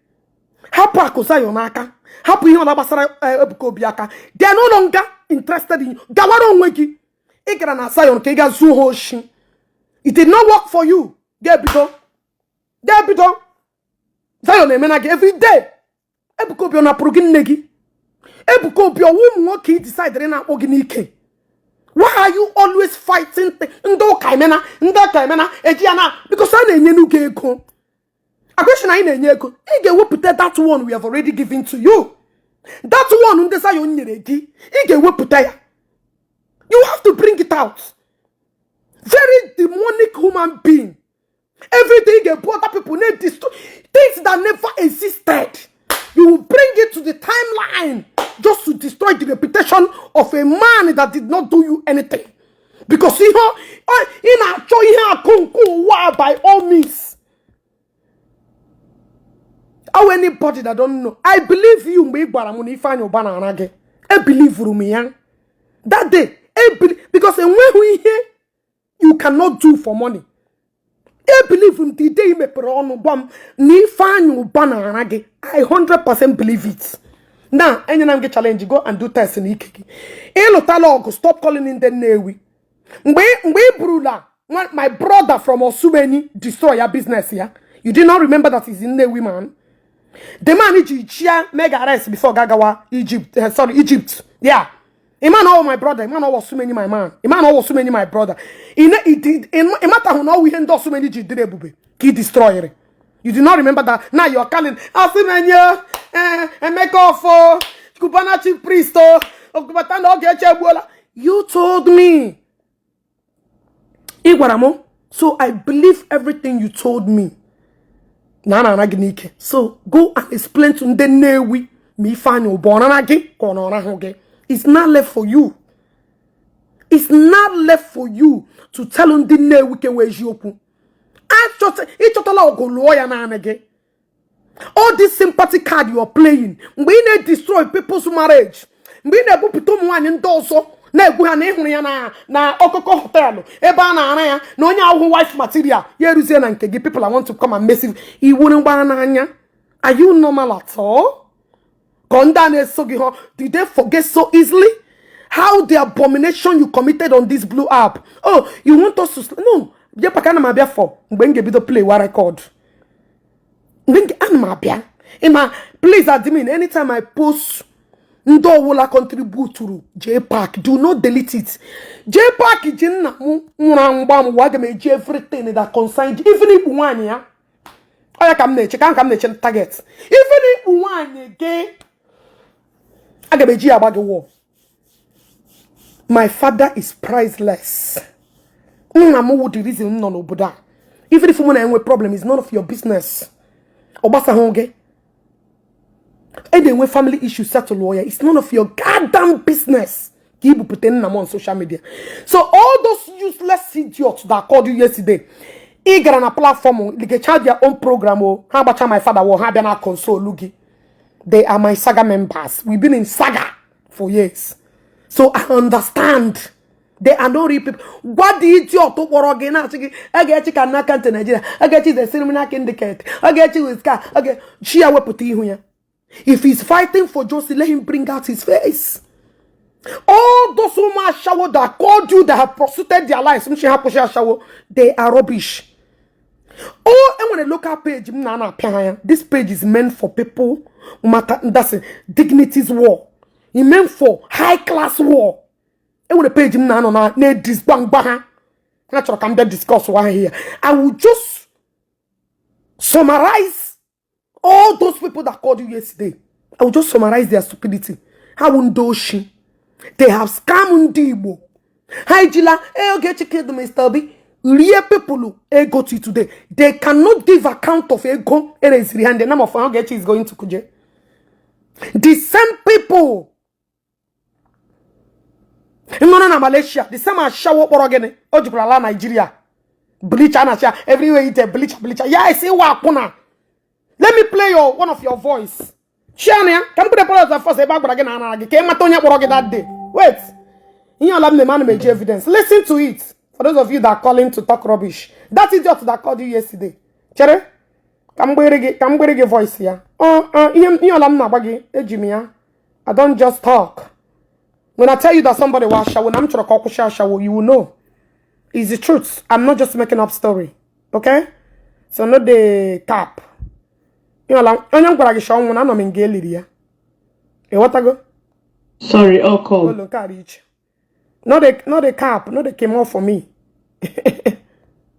Hapụ Akụ Zion aka, hapụ ihe ọla gbasara Ebuka Obi aka. Dị n'ụlọ nga interested in gawara onwe gị. Ị gara na Zion ka ị ga zuo ha oshi. It did not work for you. Ga-ebido ga-ebido Zion emena gị every day. Ebuka Obi ọ napụrụ gị nne gị? Ebuka Obi ọwụ ụmụ nwoke ị decidere na-akpọ gị n'ike? Why are you always fighting ndị ụka emena, ndị ụka emena eji ya na because a na-enye n'ugo ego akwesị na anyị na-enye ego? Ị ga-ewepụta that one we have already given to you, that one ndị Zion nyere gị. Ị ga-ewepụta ya. You have to bring it out. Very demonic human being. Every day you ga-ebu other people na destroy things that never existed. You will bring it to the timeline just to destroy the reputation of a man that did not do you anything, because ihe ị na-achọ ihe akụ nke ụwa by all means. How anybody that don't know, I believe you. Mgbe ị gwara m na Ifeanyị Ụba na-ara gị, ebelieveru m ya that day, because enweghị ihe you cannot do for money. Ebelieve m the day ị mepere ọnụ gwa m na Ifeanyị Ụba na-ara gị. I 100% believe it. Now, enyela m gị challenge. Go and do test na ike gị. Ịlụtala ọgụ, stop calling ndị Nnewi. Mgbe ị burula my brother from Osumeni destroy ya business ya, you did not remember that he's in Nnewi man. The man ji chia mega arrest before gagawa Egypt, sorry, Egypt. Yeah, Iman oh my brother, Iman oh Osumeni my man, Iman oh Osumeni my brother. Ịmata hụ na ọwụ ihe ndị Osumeni ji dịrị ebube ka ị destroy. You did not remember that. Now you are calling Osumeni, Emeka Ofo, Cubana Chief Priest o, bata na Ogechi egbuola. You told me. Ị gwara m, so I believe everything you told me. Na a na-ana gị n'ike. So go and explain to ndị Nnewi ma Ifeanyị Ụba ọ nara gị ka ọ na ọ rahụ gị. It's not left for you. It's not left for you to tell ndị Nnewi kewa eziokwu. Ịchọtala ọgụ lụọ ya naanị gị. All this sympathy card you are playing, mgbe ị na-destroy people's marriage, mgbe ị na-ebupụta ụmụ nwaanyị ndị ọzọ na-egwu ha na ịhụrụ ya na ọkụkọ hotel ebe a na-ara ya na onye ahụhụ wife material ya eruzie na nke gị, people I want to come and mess iwere mgbara n'anya. Are you normal at all? Ka ndị a na-eso gị ha, did they forget so easily how the abomination you committed on this blue app? Oh, you want us to no jepaka ana m abịa for mgbe m ga-ebido play wa record mgbe ana m abịa ịma. Please, admin, anytime I post ndị ọwụla contributuru JPAC, do not delete it. JPAC ji nna m nwụrụ anwụ gba m ụwa. Aga m eji everything that concern, even ikpu nwaanyị ya. Ọ ya ka m na-eche, ka m na-eche target. Even ikpu nwaanyị gị, aga m eji ya agba gị wọ. My father is priceless. Nna m wụ the reason m nọ n'obodo a. Even if mụ na-enwe problem is none of your business. Ọ gbasahụ gị. E na-enwe family issue, settle ya. It's none of your goddamn business ka ibupụta nna m on social media. So all those useless idiots that called you yesterday, ị gara na platform gecha their own program o, ha gbacha my father wo, ha bịa na console gị. They are my saga members. We've been in saga for years, so I understand they are not real people. Gwa the idiot kpọrọ gị na-achị gị Ogechi ka n'aka ntị Nigeria, Ogechi is a criminal syndicate, Ogechi with car oge chi ya wepụta ihu ya. If he's fighting for justice, let him bring out his face. All those ụmụ ashawo that called you, that have prostituted their lives, m shi ha kwụsị ashawo, they are rubbish. Oh, enwere local page m na na-apịa ha ya. This page is meant for people matter, that's dignities war. It meant for high class war. Enwere page m na-anọ na na-edisgba mgba ha. Ha chọrọ ka m bịa discuss wa here. I will just summarize all those people that called you yesterday. I will just summarize their stupidity. Ha wụ ndị oshi. They have scam ndị Igbo. Ha ejila ee Ogechi killed Mr. Obi rie people ego. To today, they cannot give account of ego ereziri ha in the name of Ogechi is going to Kuje. The same people nọ na Malaysia, the same ashawo kpọrọ gịnị o jikwara ala Nigeria bleach na acha everywhere ite bleach bleach. Yes, ịwa akwụna. Let me play your one of your voice. Share ya ka m put the first ebe a gwara gị na anara gị ka ị mata onye kpọrọ gị that day. Wait, ihe ọla m na-eme, ana m eji evidence. Listen to it. For those of you that are calling to talk rubbish, that idiot that called you yesterday, chere ka m gbere gị, ka m gbere gị voice ya. Ọ ihe ọla m na-agba gị, eji m ya. I don't just talk. When I tell you that somebody was ashawo na m chọrọ ka ọ kwụsị ashawo, you will know it's the truth. I'm not just making up story, okay? So no dey cap. Ihe ọla onye m gwara gị shọ ọnwụ na anọ m nga eliri ya, ịghọtago? Sorry, all call. Olu nke a dị iche. No dey cap, no dey came off for me.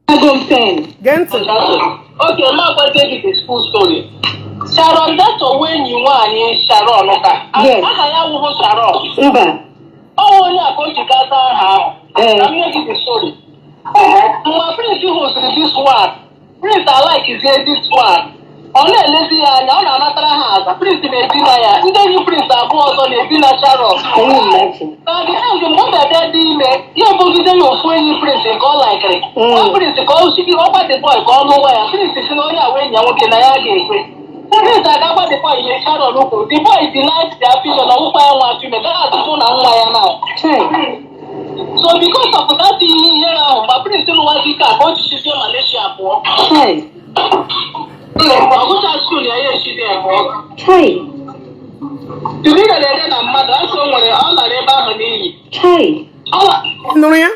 Go 10. Gee ntị. Okay, ma gwazie gị the full story. Sharon Dato wee enyi nwaanyị Sharon ka. Yes. Aha ya wụhụ Sharon. Mba. Ọ wụ onye a ka o ji gata aha ahụ. Ee. Ka m nye gị the story. Mgbe Prince hụsịrị this one, Prince alikezie this one. Ọ na-elezi ya anya, ọ na-anatara ha aza. Prince na-edina ya. Ndị enyi Prince abụọ ọzọ na-edina Sharon. Can you imagine? Na the end, mgbe ọ ga-abịa dị ime, ya ebugide ya ofu enyi Prince nke ọ likeiri. Gwa Prince ka ọ sigi ọgwa the boy ka ọ lụwa ya. Prince si na onye a wee enyi ya nwoke na ya ga-ekwe. Prince aga-agwa the boy ihe Sharon kwuru. The boy denied the afọ na ọwụkwa ya nwa afọ ime gaghị atụtụ na nwa ya now. Chai. So because of that ihe ihere ahụ, mgbe Prince lụwazi ka o jichizie Malaysia pụọ. Chai. Ọgụcha school ya, ya eshizi ya pụọ. Chai. Tubida na-ede na mmadụ asị o nwere ọ lara ebe ahụ n'iyi. Chai. Nụrụ ya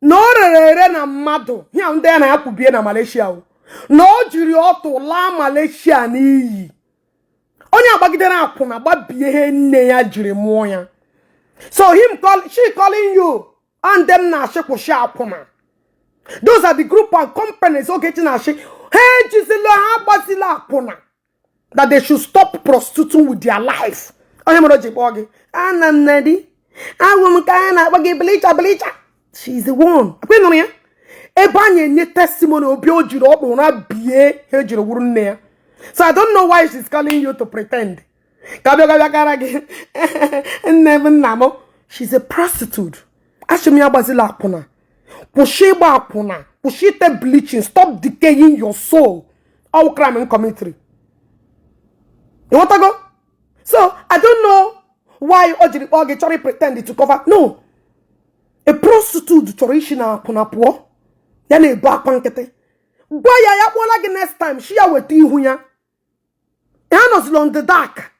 na o rere ere na mmadụ ya ndị ya na ya kwubie na Malaysia o na o jiri ọtụ laa Malaysia n'iyi. Onye agbagidere akwụna gbabie ihe nne ya jiri mụọ ya. So him call, she calling you and them na-achị kwụsị akwụna. Those are the group and companies Ogechi na-achị ha ejizila ha agbazila akwụna, that they should stop prostituting with their life. Onye mere o ji kpọọ gị ana m na di agwụ m ka anyị na-akpọ gị bilicha bilicha. She's the one. Akwa ị nụrụ ya ebe anyị enye testimony obi o jiri ọkpụ na bie ha ejiri wuru nne ya. So I don't know why she's calling you to pretend ka bịa bịa kara gị nne m nna m. She's a prostitute. Asị m ya agbazila akwụna, kwụsị ịgba akwụna, kwụsị ite bleaching, stop decaying your soul. All crime in commentary, ịghọtago? So I don't know why o jiri kpọọ gị chọrọ pretend to cover. No, a prostitute chọrọ isi na akwụna pụọ ya na-ebu akwa nkịtị. Gwa ya ya kpọọla gị next time shi ya weta ihu ya ya nọzila on the dark.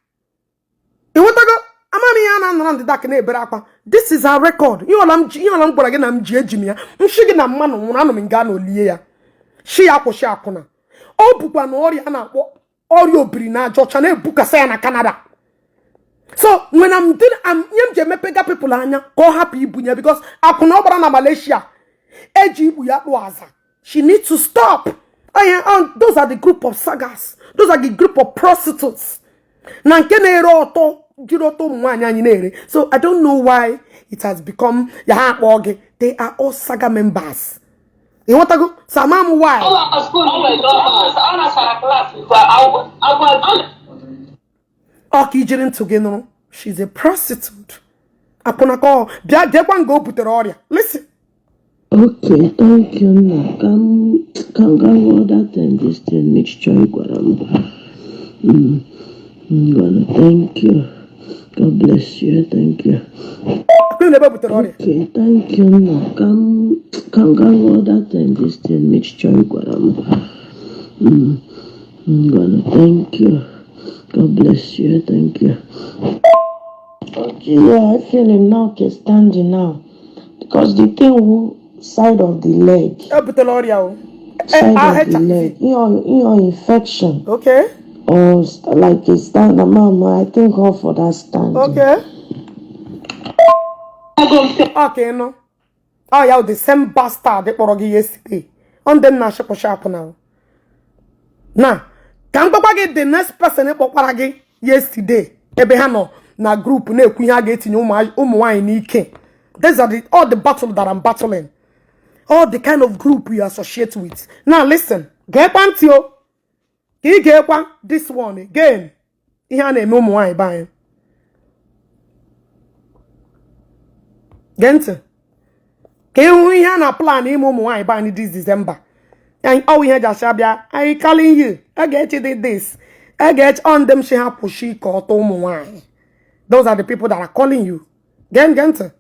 Ịghọtago? Ama m ihe a na-anọrọ on the dark na-ebere akwa. This is our record. Ihe ọla m ji, ihe ọla m gwara gị na m ji eji m ya nshi gị na mmanụ nwụrụ anụ m nga na olie ya shi ya kwụsị akwụna. Ọ bụkwa na ọrịa a na-akpọ ọrịa obiri na aja ọcha na-ebukasa ya na Canada. So when I'm doing, ihe m ji emepega people anya ka ọ hapụ ibunye because akwụna ọ gbara na Malaysia eji ikpu ya kpụ aza. She needs to stop. Oh, yeah, oh, those are the group of sagas, those are the group of prostitutes na nke na-ere ọtọ jiri ọtọ ụmụ nwaanyị anyị na-ere. So I don't know why it has become ya ha akpọ gị. They are all saga members, ịghọtago? So ama m why. Ọ school ọ nachara class agwa. Ọ ka ijiri ntụ gị nụrụ, she's a prostitute. Akwụna ka ọ bịa jekwa nga o butere ọrịa. Listen. Okay, thank you, nna. Ka m gaa ṅụọ that this thing mixture ị gwara m. Ngwanụ, thank you. God bless you. Thank you. Akwụna ebe o butere ọrịa. Okay, thank you, nna. Ka m gaa ṅụọ that this thing mixture ị gwara m. Ngwanụ, thank you. God bless you. Thank you. Okay, yeah, I feel him now. Okay, standing now. Because the thing will side of the leg, E butere ọrịa o. side Ah, of the HIV. leg, infection or like a stand. Mama, I thank God for that standing. Okay, nụ ọ ya the same bastard kpọrọ gị yesterday ọ ndị nna achịkwụsị akwụna na ka m gwakwa gị. The next person kpọkwara gị yesterday ebe ha nọ na group na-ekwu ihe a ga-etinye ụmụ nwaanyị n'ike. These are all the battle that I'm battling, all the kind of group you associate with. Now listen, geekwa ntị o ka ị ga-ekwa this one again, ihe a na-eme ụmụ nwaanyị be anyị. Gee ntị ka ịhụ ihe a na plan ime ụmụ nwaanyị be anyị this December. Ọwụ ihe eji asị abịa anyị calling you Ogechi did this, Ogechi on them shi ha kwụsị ka ọtọ ụmụ nwaanyị. Those are the people that are calling you. Gee ntị.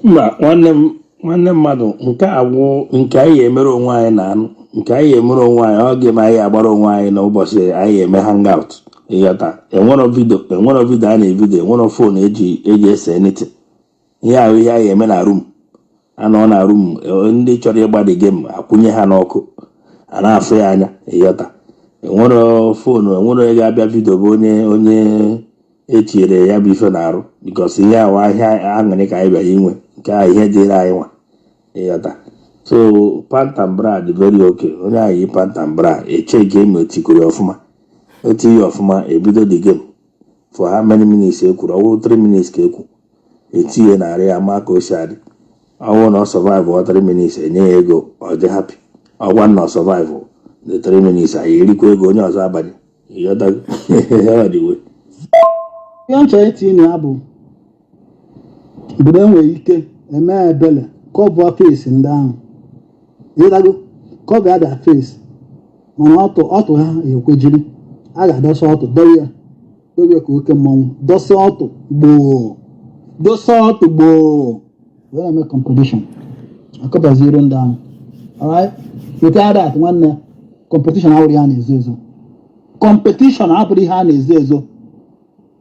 Mba, nwanne m, nwanne mmadụ, nke a wụ nke anyị emere onwe anyị na anụ nke anyị emere onwe anyị ọ ga-eme anyị agbara onwe anyị n'ụbọchị anyị eme hangout. Ịghọta? Enwero video, enwero video a na-evideo, enwero phone eji ese anything. Ihe ahụ ihe anyị eme na room anọ na room. Ndị chọrọ ịgba the game akwụnye ha n'ọkụ a na-afụ ya anya. Ịghọta? Enwero phone, enwero onye ga-abịa video bụ onye etinyere ya bụ ife na-arụ because ihe ahụ ahịa aṅụrị ka anyị bịara inwe nke a ihe dịrị anyị nwa. Ịghọta? So pant and bra dị very okay. Onye ahụ yi pant and bra eche game etikoro ya ọfụma, etinye ọfụma, ebido the game for how many minutes ekwuru. Ọ bụrụ 3 minutes ka ekwu etinye narị ya ma ka o si adị. Ọ bụrụ na ọ survive ọ 3 minutes, enye ya ego, ọ dị happy. Ọ gwa na ọ survive the 3 minutes, anyị erikwa ego, onye ọzọ abanye. Ịghọtago? Ọ dị we. Ihe m chọrọ itinye na ya bụ obodo enwere ike eme ebele cover face ndị ahụ. Ịdago cover their face, mana ọtụ ọtụ ha ekwejiri a ga-adọsa ọtụ dowe ya, dowe ya ka oke mmọnwụ dọsa ọtụ gboo, dosa ọtụ gboo wee na-eme competition akọbaziru ndị ahụ. Alright, without that, nwanne, competition awụrụ ihe a na-ezo ezo. Competition abụrụ ihe a na-ezo ezo.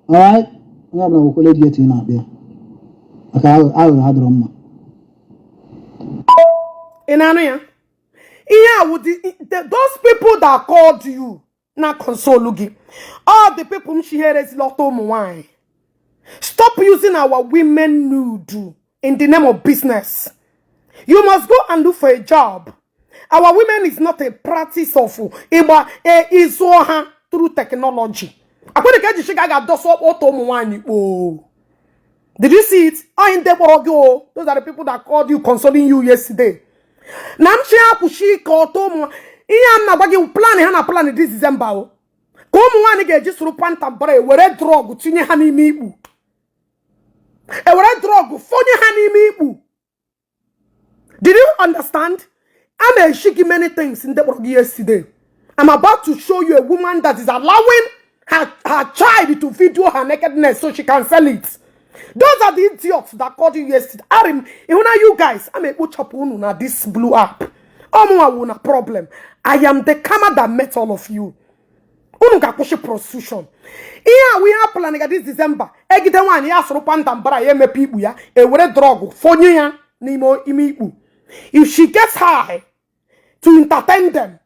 Alright, onye ọbụla nwekwara ego etinye na-akpị ya maka aghụghọ adịrọ mma. Ị na-anụ ya? Ihe a wụ those people that called you na console gị, all the people m chiherezila ọtọ ụmụ nwanyị. Stop using our women nude in the name of business. You must go and look for a job. Our women is not a practice of ịgba ịzụọ ha through technology. Akwere ka eji shiga ga-adọsa ọtọ ụmụ nwaanyị kpoo. Did you see it? Ọ ndị kpọrọ gị o. Those are the people that called you, consoling you yesterday. Na m chi akwụshi ka ọtọ ụmụ ihe a m na-agwa gị, plan ha na plan this December o. Ka ụmụ nwaanyị ga-eji sụrụ pant and bra, were drug tinye ha n'ime ikpu. Ewere drug fonye ha n'ime ikpu. Did you understand? I'm a gị many things in the yesterday. I'm about to show you a woman that is allowing her child to video her nakedness so she can sell it. Those are the idiots that called you yesterday. Arim, you guys, I'm a unu na this blue app. Ọmụnwa na problem. I am the karma that met all of you. Unu ga-akwụsị prostitution. Ihe a wụ ihe a plan ga this December. Egide nwaanyị ya sụrụ pant and bra, ya emepe ikpu ya, ewere drug fonye ya n'ime ime ikpu. If she gets high to entertain them,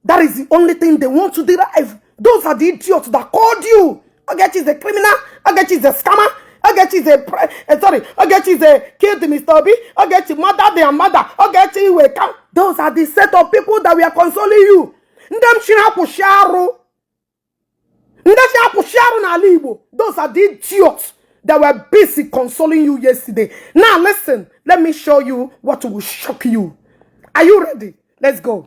that is the only thing they want to derive. Those are the idiots that called you. Ogechi is a criminal. Ogechi is a scammer. Ogechi is a sorry. Ogechi is a killed Mr. Obi. Ogechi mother their mother. Ogechi will come. Those are the set of people that we are consoling you. Ndị m shi ha kwụsị arụ. Ndị si akwụsị arụ n'ala Igbo. Those are the idiots that were busy consoling you yesterday. Now listen, let me show you what will shock you. Are you ready? Let's go.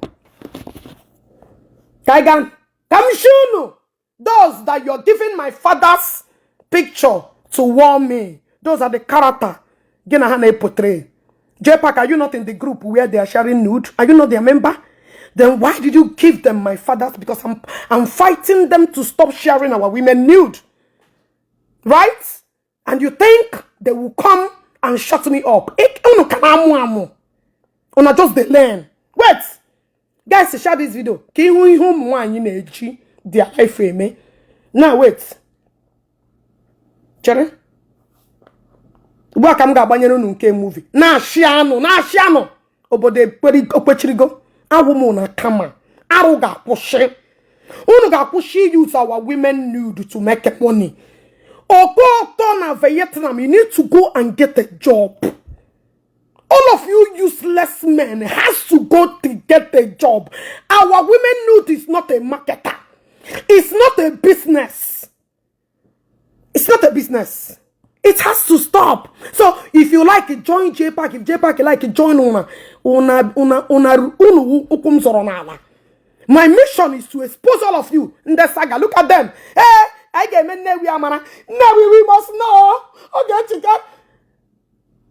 Kaigan, Kamshunu, those that you're giving my father's picture to warn me, those are the character gị na ha na-portray. JPAC, are you not in the group where they are sharing nude? Are you not their member? Then why did you give them my father's? Because I'm fighting them to stop sharing our women nude. Right? And you think they will come and shut me up? Unu ka na-amụ amụ. Una just dey learn. Wait. Guys, share this video. Ka ihu ihe ụmụ nwaanyị na-eji their life eme. Now wait. Chere. Ugbu a ka m ga-agbanyere unu nke movie. Na-ashị anụ, na-ashị anụ. Obodo okwechirigo. Awụ m na kama. Arụ ga-akwụsị. Unu ga-akwụsị use our women nude to make money. Okoto na Vietnam, you need to go and get a job. All of you useless men has to go to get a job. Our women nude is not a marketer. It's not a business. It's not a business. It has to stop. So if you like it, join JPAC. If JPAC like it, join una. Una, una, una, unu, ụkwụ m zọrọ n'ala. My mission is to expose all of you in the saga. Look at them. Hey, I ga-eme Nnewi amara. Nnewi, we must know. Okay, Chika.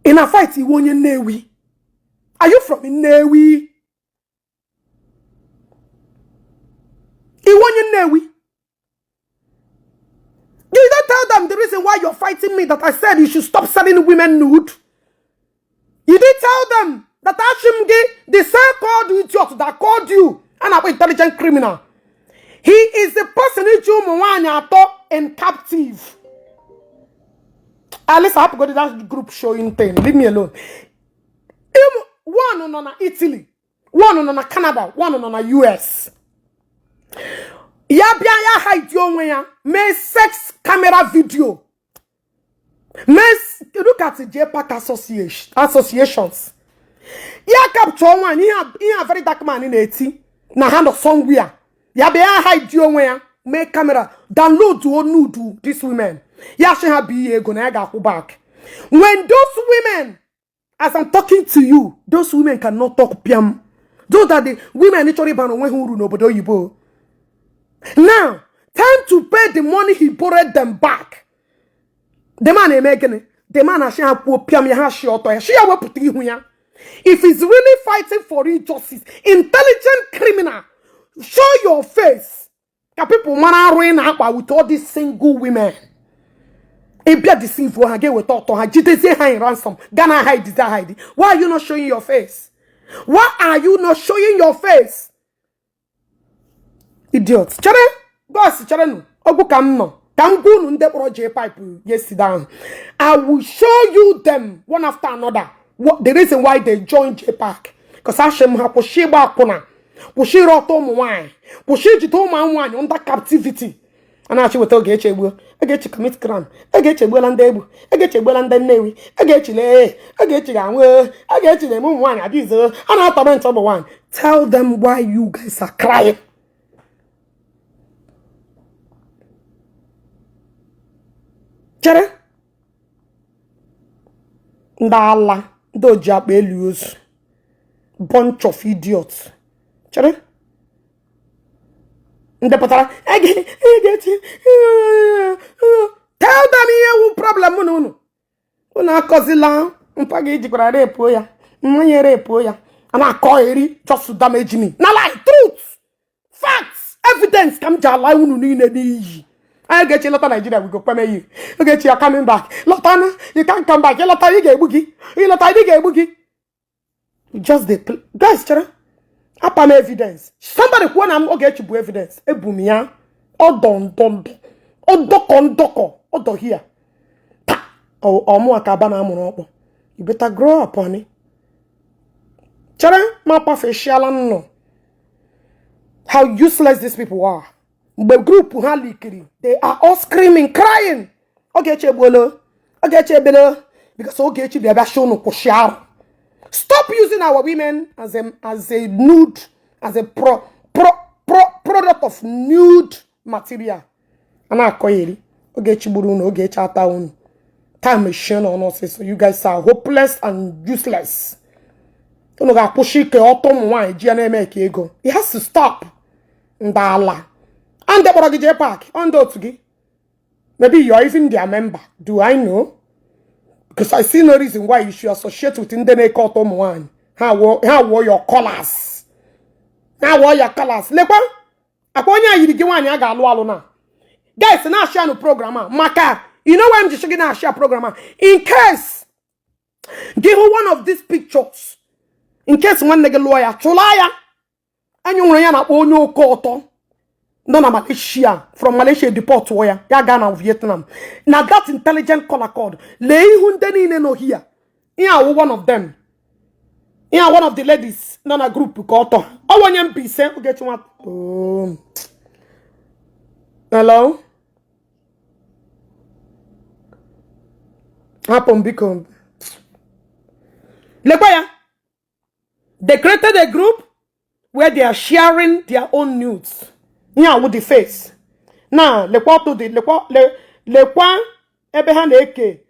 In a fight, iwu onye Nnewi. Are you from Nnewi? Iwu onye Nnewi. You don't tell them the reason why you're fighting me, that I said you should stop selling women nude. You didn't tell them that Ashimgi, the so-called idiot that called you an intelligent criminal, he is the person who ụmụ nwaanyị atọ in captive. At least I have to go to that group showing thing. Leave me alone. One nọ na Italy, one nọ na Canada, one nọ na US. Ya bịa ya hide onwe ya mee sex camera video. Mee, look at JPAC associations. Ya capture nwaanyị ihe a very dark man na-eti na ha nọ somewhere. Ya bịa ya hide onwe ya mee camera download o nude these women. Ya sị ha bụ ihe ego na ya ga-akwụ back. When those women, as I'm talking to you, those women cannot talk piam. Those are the women chọrọ ịba n'onwe ha uru n'obodo oyibo. Now, time to pay the money he borrowed them back. The man eme gịnị? The man asị ha kwuo piam, ya ha shi ọtọ ya shi ya wepụta ihu ya. If he's really fighting for injustice, intelligent criminal, show your face. Ka people mara arụ ị na-akpa with all these single women. Ị bịa deceive ha, ga-eweta ọtọ ha, jidezie ha in ransom, gana hide hide. Why are you not showing your face? Why are you not showing your face? Idiot. Chere, gosi chere nụ, ọgwụ ka m nọ. Ka m gwa unu ndị kpọrọ JPAC yesterday ahụ. I will show you them one after another. What, the reason why they joined JPAC. Because asị m ha kwụsị ịgba akwụna, kwụsị ire ọtọ ụmụ nwaanyị, kwụsị ijide ụmụ nwaanyị under captivity. A na-achị weta Ogechi egbuo, Ogechi commit crime, Ogechi egbuola ndị egbu, Ogechi egbuola ndị Nnewi, Ogechi lee, Ogechi ga-anwụ, Ogechi na-eme ụmụ nwaanyị abuse, a na-atọrọ ntọ ụmụ nwaanyị. Tell them why you guys are crying. Chere, ndị ala, ndị oji akpa elu ozu, bunch of idiots. Chere, ndị pụtara ege tell them ihe wu problem na unu unu akọzila mpa gị jikwara repuo ya, mmanya repuo ya, a na-akọ eri just to damage me. Na lie, truth, facts, evidence ka m ji ala unu niile n'iyi. Anyị ga-echi lọta Nigeria, we go kpeme you. Ogechi, you are coming back. Lọtana, you can't come back. Ịlọta, ị ga-egbu gị. Ịlọta, ị ga-egbu gị. You just dey play. Guys, chere, apa m evidence. Somebody kwuo na m Ogechi bụ evidence. Ebu m ya ọdọ ndọndọ, ọdọkọ ndọkọ ọdọ here taa. Ọmụa ka aba na amụrụ ọkpọ. You better grow up, honey. Chere, ma kpafeshiala nnọ how useless these people are. Mgbe group ha likiri, they are all screaming, crying, Ogechi egbuola, Ogechi ebele, because Ogechi bịa bịa shi unu kwụsị arụ. Stop using our women as a nude, as a pro product of nude material. A na-akọ ya eri. Ogechi gburu unu, Ogechi ata unu. Time machine ọnụ ọsịsọ. You guys are hopeless and useless. Unu ga-akwụsị ike ọtọ ụmụ nwaanyị ji ya na-eme ka ego. It has to stop. Ndị ala. And kpọrọ gị jee park ọ ndị otu gị. Maybe you are even their member. Do I know? Because I see no reason why you should associate with ndị na-eke ọtọ ụmụ nwaanyị. Ha wụọ your colors. Ha wụọ your colors. Lekwa akwa onye a yiri gị nwaanyị a ga-alụ alụ na. Guys, na-ashare nụ program a maka you know why m ji sị gị na-ashare program a, in case gị hụ one of these pictures, in case nwanne gị lụọ ya, chụla ya. Anyị nwere ya na-akpọ onye oke ọtọ nọ na Malaysia, from Malaysia deport ya, ya gaa na Vietnam na that intelligent color code. Lee ihu ndị niile nọ here. Ihe awụ one of them, ihe one of the ladies nọ na group ka ọtọ. Ọ bụ onye Mbaise. Ogechi nwa. Oh. Hello, hapụ m biko. Lekwa ya. They created a group where they are sharing their own nudes. Ihe awụ the face na lekwa ọtụ dị, lekwa, lekwa ebe ha na-eke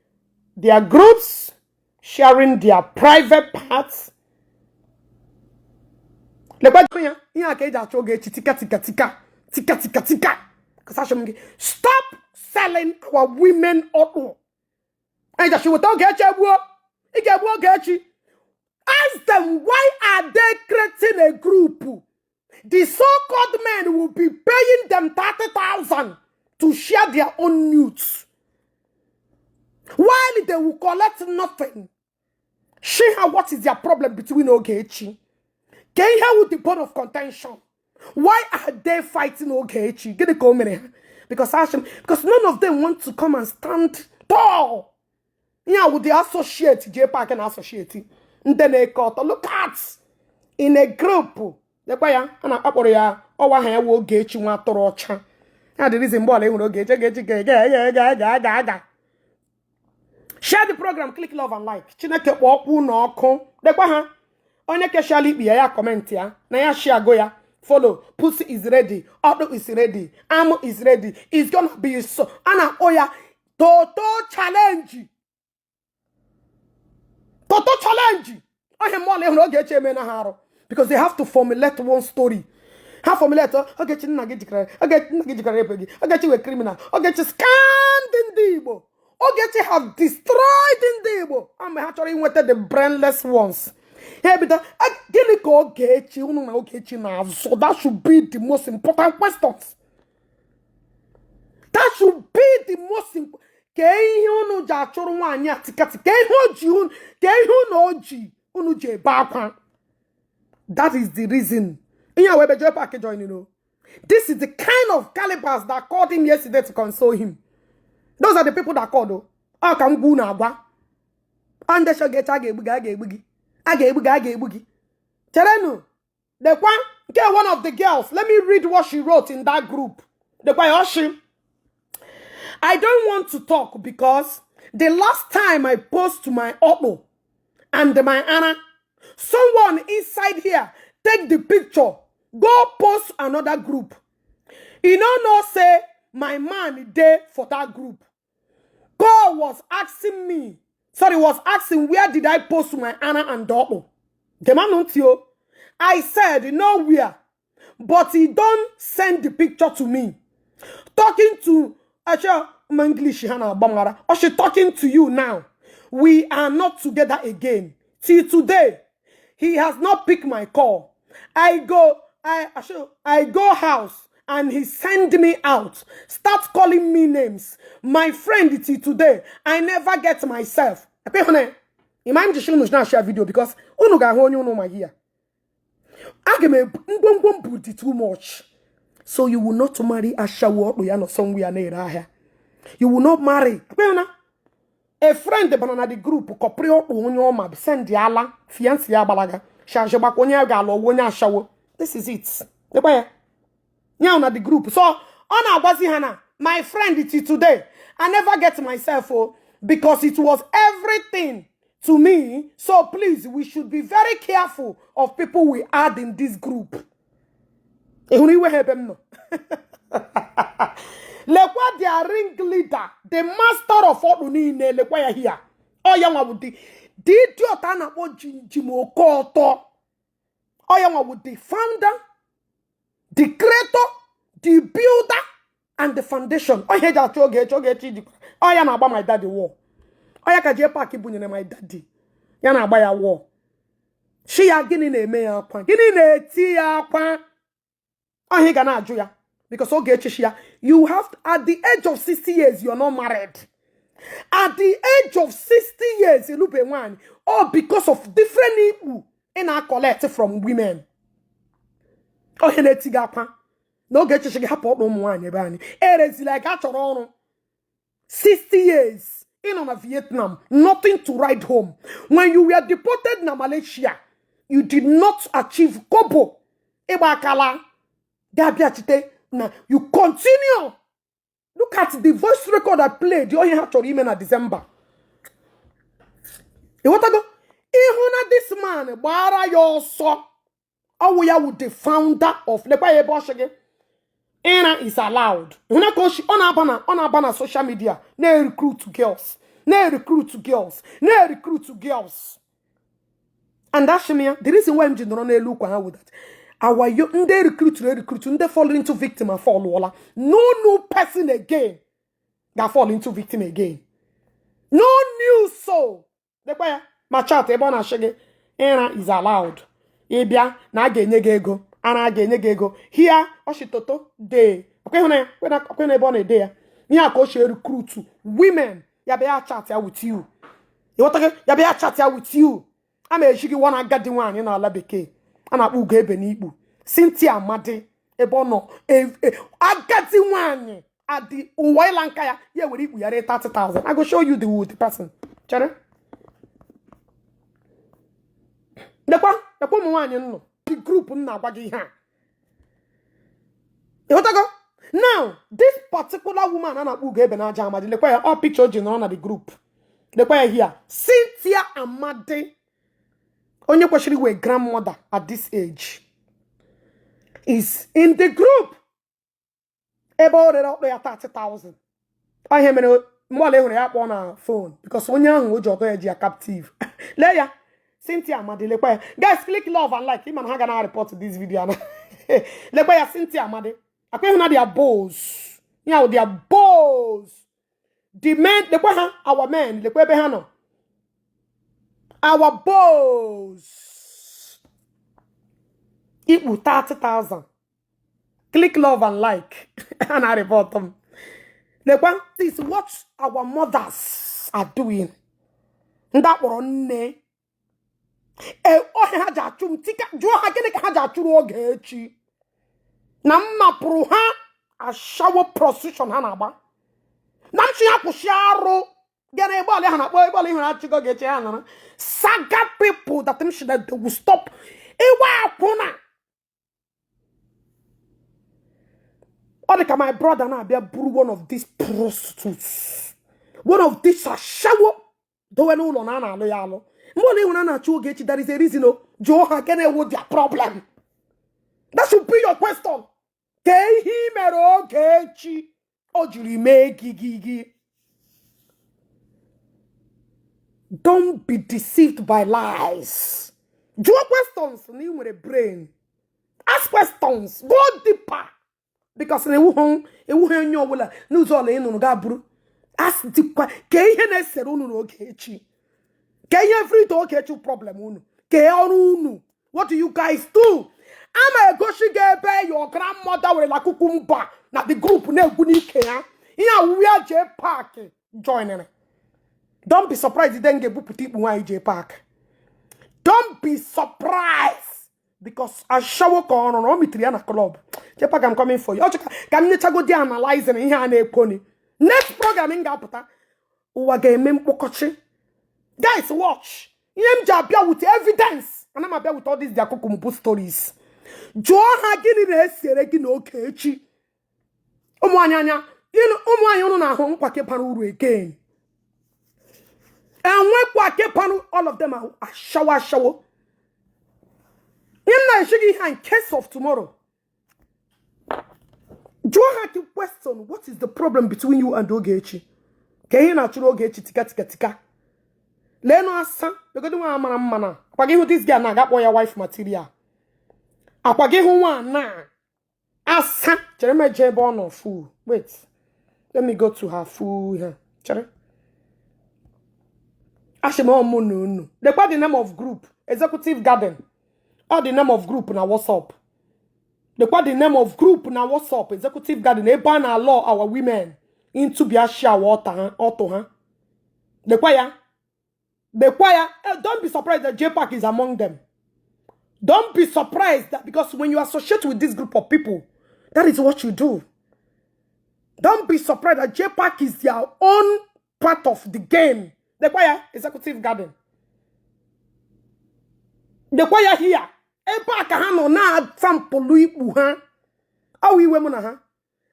their groups, sharing their private parts. Lekwa ya. Ihe a ka eji achọ Ogechi tika tika tika tika tika tika. Kasachọ m gị, stop selling our women ọkpụ. Anyị jachi weta Ogechi egbuo, ị ga-egbu Ogechi. Ask them, why are they creating a group? The so-called men will be paying them 30,000 to share their own nudes while they will collect nothing. See how, what is their problem between Ogechi? Can you hear with the point of contention? Why are they fighting Ogechi? Get the comment. Because Hashem, because none of them want to come and stand tall. Yeah, with the associate, J Park and associate. Ndị na-eke ọtọ. Look at in a group. Lekwa ya, a na-akpọrọ ya ọwa aha ya wụ Ogechi nwa atụrụ ọcha. Ya the reason mgbe ọla enwere Ogechi, Ogechi ga ga ga ga ga ga. Share the program, click love and like. Chineke kpọọ ọkpụ na ọkụ. Lekwa ha. Onye keshala ikpi ya, ya comment ya na ya share ya, follow. Pussy is ready, ọkpụ is ready, amụ is ready. It's gonna be so. A na-akpọ ya toto challenge, toto challenge. Ohe mmụọ na ịhụrụ Ogechi eme na ha arụ, because they have to formulate one story. Ha formulate Ogechi nna gị jikara, Ogechi nna gị jikara ebe gị, Ogechi wee criminal, Ogechi scammed ndị Igbo, Ogechi have destroyed ndị Igbo. Ama ha chọrọ inweta the brainless ones. Ha ebido gịnị ka Ogechi unu na Ogechi na-azụ? That should be the most important questions. That should be the most important. Ka ihe unu ji achụrụ nwaanyị a tikati, ka ihe o ji unu, ka ihe unu o ji unu ji ebe akwa. That is the reason ihe a wee be J Park join. This is the kind of calibers that called him yesterday to console him. Those are the people that called. O ọ ka m gwa unu agwa ndị Ogechi, a ga-egbu gị, a ga-egbu gị, a ga-egbu gị, a ga-egbu gị. Cherenụ, lekwa nke one of the girls. Let me read what she wrote in that group. Lekwa ya, ọshị, "I don't want to talk because the last time I post my ọkpụ and my Anna, someone inside here take the picture, go post another group. You no know say my man dey for that group. Paul was asking me, sorry, was asking where did I post my Anna and Dopo? The I said nowhere, but he don't send the picture to me. Talking to Asha English Hannah Bamara, or she talking to you now. We are not together again. Till today, he has not picked my call. I go house and he send me out. Start calling me names. My friend till today, I never get myself. Ima m ji unu na share video because unu ga-ahụ onye unu ma here. Aga m ngwongwo m bụ dị too much. So you will not marry ashawo ọkpụ ya nọ somewhere na-ere ahịa. You will not marry. A friend bara na the group kọpịrị ọkpụ onye ọma send ya ala fiancé ya gbalaga. Shaje gbakwa onye ga-alụ onye ashawo. This is it. Lekwa ya. Ya na the group. So ọ na-agwazi ha na my friend till today I never get myself, oh, because it was everything to me. So please, we should be very careful of people we add in this group. Ị hụrụ iwe ha ebe m nọ? Lekwa their ring leader, the master of ọdụ niile, lekwa ya here. Ọ ya nwa bụ the idiot a na-akpọ Jim Okoto. Ọ ya nwa bụ the founder, the creator, the builder and the foundation. Ọ ihe eji achụ Ogechi, Ogechi jikwa. Ọ ya na-agba my daddy war. Ọ ya ka jee paaki bunyere my daddy. Ya na-agba ya war. Shi ya gịnị na-eme ya akwa? Gịnị na-eti ya akwa? Ọ ga na-ajụ ya because Ogechi shi ya you have at the age of 60 years, you're not married. At the age of 60 years, ịlụbe nwaanyị, all because of different ikpu ị na-collect from women. Ọ ihe na-eti gị akwa na Ogechi shi gị hapụ ọkpụ ụmụ nwaanyị ebe anyị erezila ga chọrọ ọrụ. 60 years ịnọ na Vietnam, nothing to write home. When you were deported na Malaysia, you did not achieve kobo. Ịgba akala ga-abịachite na you continue. Look at the voice record I played. Onye ha chọrọ ime na December, ịghọtago? Ịhụ na this man gbara ya ọsọ. Ọwụ ya wụ the founder of, lekwa ya ebe ọ sị gị ịra is allowed. Hụ na ka ọ na-aba na social media na-recruit girls, na-recruit girls, na-recruit girls. And that's me, the reason why m ji nọrọ n'elu ukwu ha wụ that our yo ndị recruit recruit ndị fall into victim afọlụọla. No new person again ga fall into victim again, no new soul. Lekwa ya ma chat ebe ọ na-achị gị ịra is allowed. Ịbịa na a ga-enye gị ego, ara a ga-enye gị ego hia ọchịtoto dee ọkwa na ebe ọ na-ede ya ihe a ka o si recruit women. Ya bịa ya chat ya with you, ịghọtago? Ya bịa ya chat ya with you. A ma eji gị nwa na agadi nwaanyị n'ala bekee a na-akpọ Ugo ebe n'ikpu Cynthia Amadi ebe ọ nọ agadi nwaanyị adị ụwa ịla nka ya ya were ikpu ya ree 30,000. I go show you the person. Chere, lekwa, lekwa ụmụ nwaanyị nnọ the group m na-agwa gị ihe a, ịghọtago? Now this particular woman a na-akpọ Ugo ebe n'aja Amadi, lekwa ya, ọ picture o ji nọrọ na the group. Lekwa ya here, Cynthia Amadi, onye kwesịrị iwe grandmother at this age, is in the group ebe o rere ọkpụ ya 30,000. Ọ ihe mere mgbe ọla ị hụrụ ya kpọọ na phone because onye ahụ o ji ọtọ ya ji ya captive. Lee ya, Cynthia Amadi, lekwa ya. Guys, click love and like. Ịma na ha ga na report this video na. Lekwa ya, Cynthia Amadi. Akwa ịhụ na their bows ya, their bows, the men, lekwa ha, our men, lekwa ebe ha nọ, our bows, ikpu 30,000. Click love and like. A na report m. Lekwa, this is what our mothers are doing. Ndị akpọrọ nne e ọhịa ha ji achụ m tika. Jụọ ha gịnị ka ha ji achụrụ Ogechi na m mapụrụ ha ashawo prostitution ha na-agba na m chi ha kwụsị arụ gị na ebe ọla ha na-akpọ ebe ọla ịhụrụ achịgo Ogechi ha nọrọ saga people that m shi that they will stop ịgba akwụna. Ọ dị ka my brother na-abịa bụrụ one of these prostitutes, one of these ashawo dowe n'ụlọ na a na-alụ ya alụ. Mgbe ọla ịhụrụ a na-achụ Ogechi, there is a reason o. Jụọ ha gịnị wụ their problem. That should be your question. Ka ihe i mere Ogechi o jiri mee gị gị gị. Don't be deceived by lies. Jụọ questions na ị nwere brain. Ask questions, go deeper, because na ewughị ewughị onye ọbụla n'ụzọ ọla ị nụrụ ga-abụrụ. Ask deeper ka ihe na-esere unu n'Ogechi, ka ihe everyday Ogechi problem unu, ka ọrụ unu. What do you guys do? Ama egosi gị ebe your grandmother werela cucumber na the group na-egwu n'ike ya. Ihe awụwe ya jee park joinere. Don't be surprised then ga-ebupụta ikpu nwaanyị jee park. Don't be surprised, because ashawo ka ọ rụrụ, o mitiri ya na club. Chepa, I'm coming for you. Ọ chọka ka m nechagodi analyzing ihe a na-ekponi. Next program m ga-apụta, ụwa ga-eme mkpọkọchi. Guys, watch. Ihe m ji abịa with evidence, ana m abịa with all these their kukumbu stories. Jụọ ha, gịnị na-esere gị na Ogechi? Ụmụ anyị anya, ụmụ anyị, unu na-ahụ nkwake bara uru again, enwekwa bara. All of them are ashawo, ashawo. Ihe m na-echi gị ihe a, in case of tomorrow, jụọ ha the question: what is the problem between you and Ogechi? Ka ihe na-achụrụ Ogechi tika tika tika. Leenụ asa legodo nwa mara mma na akwa gị. Hụ this girl na-aga kpọ ya wife material. Akwa gị, hụ nwa na asa. Chere m, eje ebe ọ nọ full. Wait, let me go to her full here. Chere, asị m ọmụ na unu lekwa the name of group, Executive Garden. Ọ the name of group na WhatsApp. Lekwa the name of group na WhatsApp, Executive Garden, ebe a na-alọ our women into bịa share ọta ha, ọtụ ha. Lekwa ya, lekwa ya. Don't be surprised that JPAC is among them. Don't be surprised that, because when you associate with this group of people, that is what you do. Don't be surprised that JPAC is their own part of the game. Lekwa ya, Executive Garden. Lekwa ya here. Ebe a ka ha nọ na-asampụlụ ikpu ha. Ọwụ iwe mụ na ha.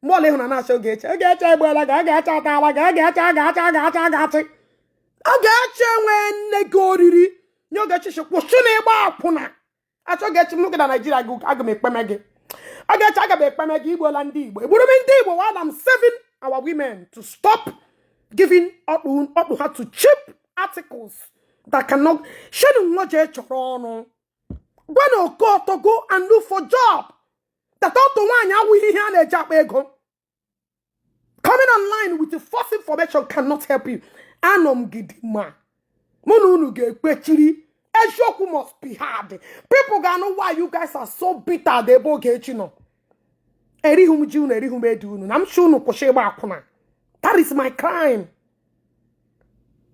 Mgbe ọla ịhụ na na-achọ Ogechi, Ogechi egbuola gị, Ogechi ataala gị, Ogechi agachi agachi agachi. Ogechi enwee nne gị oriri. Nye Ogechi si kwụsị na ịgba akwụna. Achọ Ogechi m gị na Naijiria gị, aga m ekpeme gị. Ogechi, aga m ekpeme gị. Igbuola ndị Igbo. Egburu m ndị Igbo while I'm saving our women to stop giving ọkpụ ọkpụ ha to cheap articles that cannot. Shenu nwa jee chọrọ ọrụ. Gwa na Okoto, go and look for job. That ọtụ nwaanyị awụghị ihe a na-eji akpa ego. Coming online with the false information cannot help you. Anọ m gidi ma mụ na unu ga-ekpechiri. Eziokwu must be hard. People ga-anụ why you guys are so bitter ebe Ogechi nọ. Erighị m ji unu, erighị m ede unu na m chi unu. Kwụsị ịgba akwụna. That is my crime,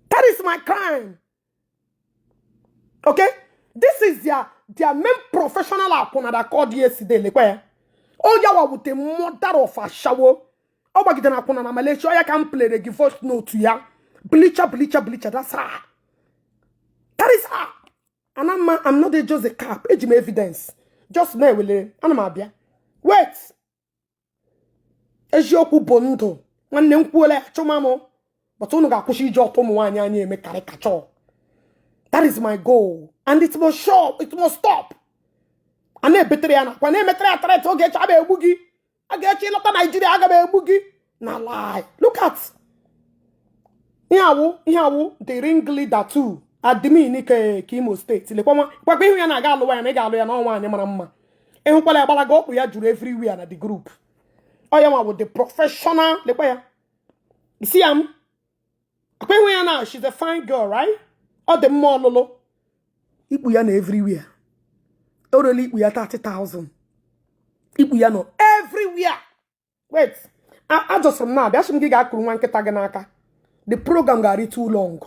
that is my crime. Okay, this is their main professional akwụna that called yesterday. Lekwa ya. Ọ yawa with the mother of ashawo. Ọ gbagidere akwụna na Malaysia. Ọ ya ka m plere gị voice note ya. Bleacher, bleacher, bleacher. That's her, that is her. And I'm not a just a cap. Eji m evidence. Just na-ewele ana m abịa. Wait, eziokwu bụ ndụ. Nwanne m kwuola ya, chụma m, but unu ga-akwụsị iji ọtọ ụmụ nwaanyị anyị eme caricature. That is my goal and it must show, it must stop. A na-ebetere ya nakwa na-emetere ya threat. Ogechi aga egbu gị, a ga-echi lọta Naijiria, aga m egbu gị na lie. Look at ihe awụ, ihe awụ the ring leader too, admin ke Imo Steeti. Lekwa nwa kwakwa ihu ya na-aga alụwa ya na ị ga-alụ ya na ọnwa anyị mara mma. Ịhụkwala ya gbalaga ọkpụ ya juru everywhere na the group. Ọ ya nwa bụ the professional. Lekwa ya, isi ya m akwa ihu ya na she's a fine girl, right? Ọ dị mma ọlụlụ. Ikpu ya na everywhere. O rela ikpu ya 30,000. Ikpu ya nọ everywhere. Wait, ajọsịrị m na-abịa, asị m gị ga-akụrụ nwa nkịta gị n'aka. The program ga-arị too long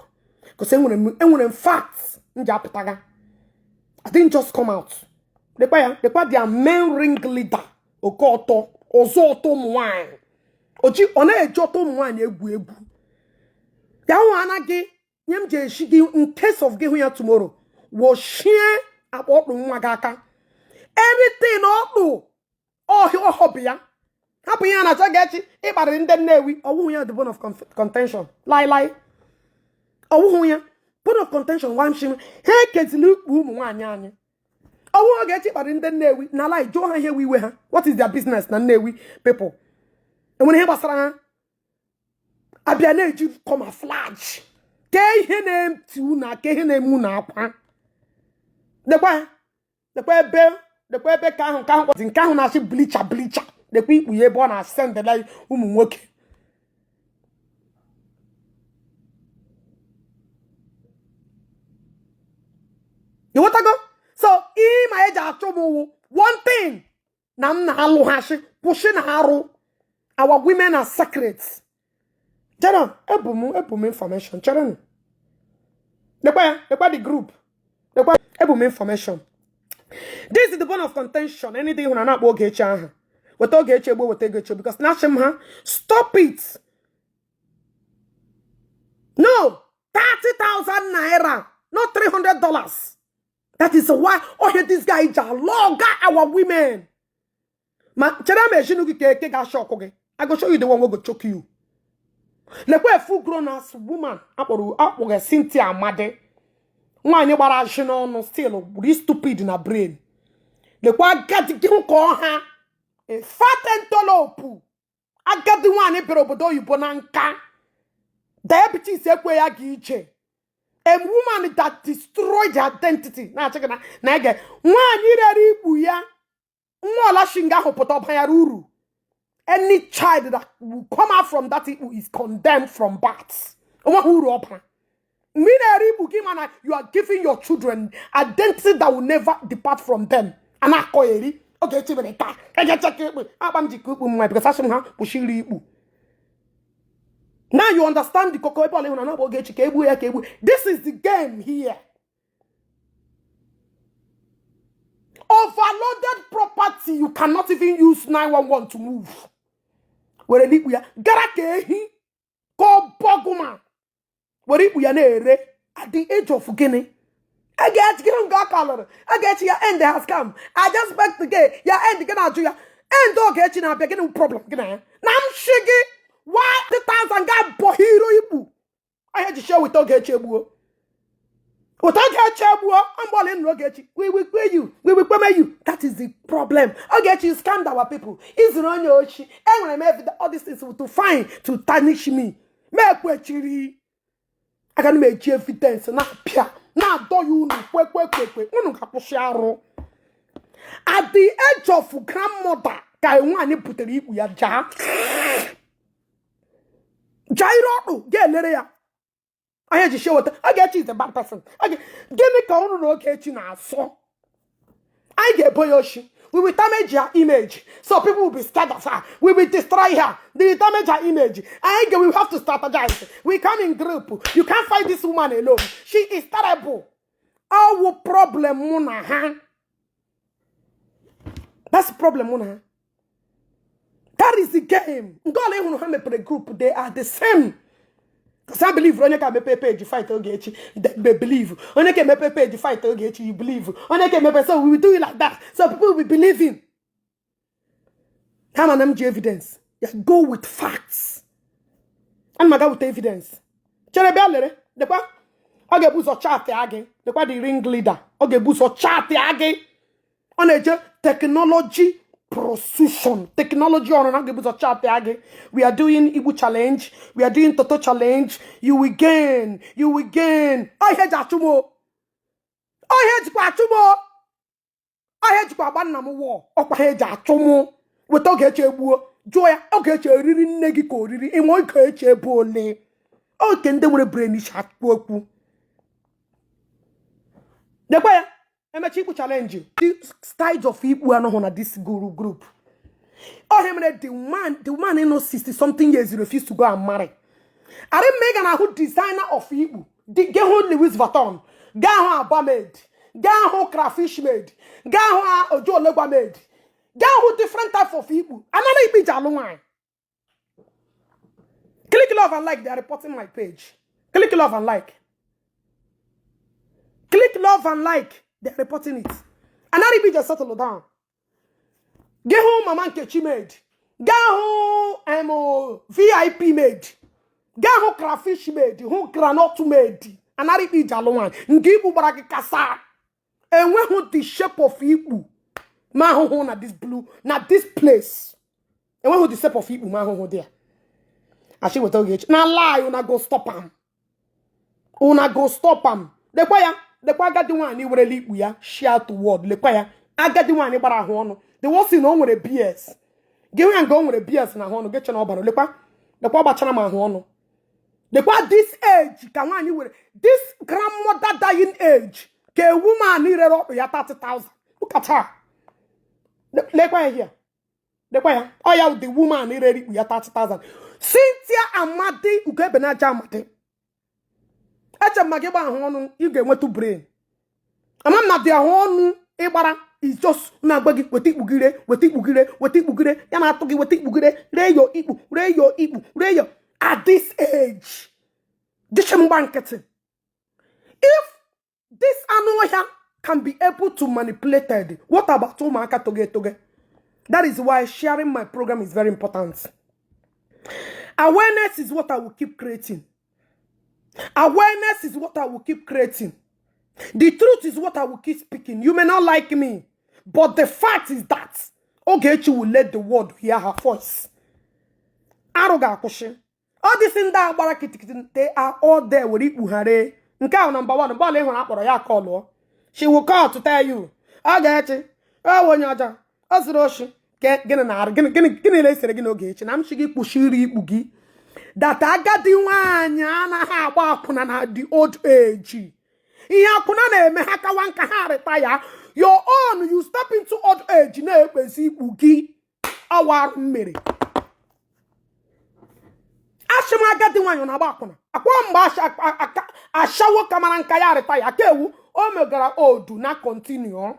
because enwere m facts m ji apụtaga. I didn't just come out. Lekwa ya, lekwa their main ring leader, Okoto ọzọ. Ọtọ ụmụ nwanyị oji, ọ na-eji ọtọ ụmụ nwaanyị egwu egwu ya hụ anaghị nye m ji eshi gị. In case of gị hụ ya tomorrow, woshie akpa ọkpụ nwa gị aka. Anything ọkpụ ọhịa ọhọbụ ya, hapụ ihe a na-achọ gị echi ịkparịrị ndị Nnewi. Ọwụhụ ya the bone of contention. Lai ọwụhụ ya bone of contention. Nwamshi ha ekezili ikpu ụmụ nwaanyị anyị. Ọwụhụ ga-echi kparịrị ndị Nnewi na ala. Jụọ ha ihe iwe ha. What is their business na Nnewi people? Enwere ihe gbasara ha? Abịa na-eji camouflage Ke ihe na-eti unu aka, ihe na-eme unu akwa. Lekwa, lekwa ebe, lekwa ebe ka ahụ nke ahụ kpọzi nke ahụ na-asị bleacher bleacher. Lekwa ikpu ya ebe ọ na-asendela ụmụ nwoke. Ịghọtago? So ihe ma eji achụ m wụ one thing na m na-alụghachi kwụsị na arụ. Our women are sacred. Chere, ebu m information. Chere. Lekwa ya, lekwa the group. Lekwa, ebu m information. This is the bone of contention. Anything hụrụ na-akpọ Ogechi aha. Weta Ogechi egbo, weta Ogechi, because na m ha stop it. No, 30,000 naira, not $300. That is why oh here this guy is longer our women. Ma chere m ejinu gị ka eke ga-asha ọkụ gị. I go show you the one wey go choke you. Lekwa a full grown ass woman akpọrọ akpọghị Cynthia Amadi. Nwaanyị gbara ajị n'ọnụ still really stupid na brain. Lekwa agadi gị ka ọha. A fat antelope. Agadi nwaanyị bịara obodo oyibo na nka. Diabetes ekwe ya gị iche. A woman that destroyed her identity. Na-achị gị na ege nwaanyị rere ikpu ya. Nwa ọlashinga ahụ pụta ọbanyara uru. Any child that will come out from that ikpu is condemned from birth. Onweghị uru ọ bara. Mgbe ị na-ere ikpu gị mana you are giving your children identity that will never depart from them. A na-akọ eri. Ogechi mere taa. Egeche ka ikpu. Akpa m ji ka ikpu mma because asị m ha kwụsị iri ikpu. Now you understand the koko ebe ọla ịhụna na-akpọ Ogechi ka egbuo ya ka egbuo. This is the game here. Overloaded property you cannot even use 911 to move. Were ikpu ya gara ka ehi ka ọ bọgụma. Were ikpu ya na-ere at the age of gịnị? Ogechi gịnị nke ọ kọlụrụ? Ogechi ya end has come. I just beg to get ya end gị na-ajụ ya. End Ogechi na-abịa gịnị problem gị na ya? Na m shi gị why 3000 ga-abọhiro ikpu. Ahịa ji share with Ogechi egbuo. With Ogechi egbuo, mgbe nụrụ Ogechi, we will pay you, we will pay you. That is the problem. Ogechi scammed our people. Izuru onye ochi. Enwere m evidence all these things to find to tarnish me. Ma ekwechiri. Aga m eji evidence na-apịa na-adọ ya unu kwe unu ga-akwụsị arụ. At the age of grandmother ka nwaanyị butere ikpu ya jaa jaa ire ọkpụ ga-elere ya. Onye ji sheweta Ogechi is a bad person. Gịnị ka unu na Ogechi na-asọ? Anyị ga-ebo ya oshi. We will damage her image so people will be scared of her. We will destroy her. They will damage her image. We have to strategize. We come in group. You can't fight this woman alone. She is terrible. Our problem mụ na ha. That's the problem mụ na ha. That is the game. Nke ọla ịhụrụ ha mepere group, they are the same. Because I believe onye ka mepe page fight Ogechi, they believe. Onye ka mepe page fight Ogechi, you believe. Onye ka mepe, so we will do it like that. So people will be believing. Ha mana m ji evidence. Yeah, go with facts. Ana m aga with evidence. Chere bịa lere, lekwa. Ọ ga-ebu ụzọ chat ya gị. Lekwa the ring leader. Ọ ga-ebu ụzọ chat ya gị. Ọ na-eje technology prostitution. Technology ọrụ na ga-ebu ụzọ chat ya gị. We are doing Igbo challenge. We are doing Toto challenge. You will gain. You will gain. Ọ ihe eji achụ m o. Ọ ihe ejikwa achụ m o. Ọ ihe ejikwa agba nna m wụọ. Ọkwa ha eji achụ m. Weta Ogechi egbuo. Jụọ ya Ogechi eriri nne gị ka oriri. Ịnwe Ogechi ebe ole. Oke ndị nwere brain isi akpụ okwu. Lekwa ya. Emecha ikpu challenge. The styles of ikpu anọghị na this guru group. Oh, him the man in 60 something years refused to go and marry. Are mega na who designer of ikpu. Get who Louis Vuitton, get who Abba made, get who crayfish made, get who Ojo Legba made, get who different type of ikpu. Another ikpu jalo wine. Click love and like. They are reporting my page. Click love and like. Click love and like. They are reporting it. Another ikpu just settle down. Get who Mama Nkechi made. Get who VIP made. Get who crayfish made. Who granite made. Another ikpu jalo wine. Nke ikpu gbara gị kasa. Enweghị the shape of ikpu. Ma ahụhụ na this blue na this place. Enweghị the shape of ikpu ma ahụhụ there. Ashi weta Ogechi. Na lie una go stop am. Una go stop am. Lekwa ya, lekwa agadi nwaanyị werele ikpu ya share to world. Lekwa ya, agadi nwaanyị gbara ahụ ọnụ. The worst thing na o nwere BS. Gị hụ ya nga o nwere BS na ahụ ọnụ, gị che na ọ bara. Lekwa, lekwa, ọ gbachara m ahụ ọnụ. Lekwa this age ka nwaanyị were this grandmother dying age ka a woman rere ọkpụ ya 30,000. Look at her. Lekwa ya here. Lekwa ya, ọ ya, the woman rere ikpu ya 30,000. Cynthia Amadi Ugoebenaja Amadi, eche m ma gị gba ahụ ọnụ, ị ga-enwetụ brain. Ama m na dị ahụ ọnụ ịgbara is just na-agba gị, weta ikpugire, weta ikpugire, weta ikpugire ya na-atụ gị, weta ikpugire, ree yo ikpu, ree yo ikpu, ree yo. At this age, dịchi mgba nkịtị. If this anụ ọhịa can be able to manipulated, what about ụmụaka toge etoge? That is why sharing my program is very important. Awareness is what I will keep creating. Awareness is what I will keep creating. The truth is what I will keep speaking. You may not like me, but the fact is that Ogechi will let the world hear her voice. Arụ ga-akwụsị. All this ndị a gbara kitikiti, they are all there were ikpugharị. Nke ahụ number one, bọọlụ ị hụrụ akpọrọ ya kọlụọ. She will call to tell you. Ogechi, ọ onye ọjọọ, ọ zuru oshi. Gịnị na gịnị gịnị gịnị na-esere gị n'Ogechi na m shi gị kpuchiri ikpu gị? That agadi nwaanyị anaghị agba akwụna na the old age. Ihe akwụna na-eme ha kawa nka, ha rịta ya. Your own, you step into old age na-ekpezi ikpu gị, ọwa arụ mmiri. Asị m, agadi nwaanyị ọ na-agba akwụna akwa mgbe ashawo ka mara nka ya rịta ya ka ewu o megara odu na continue.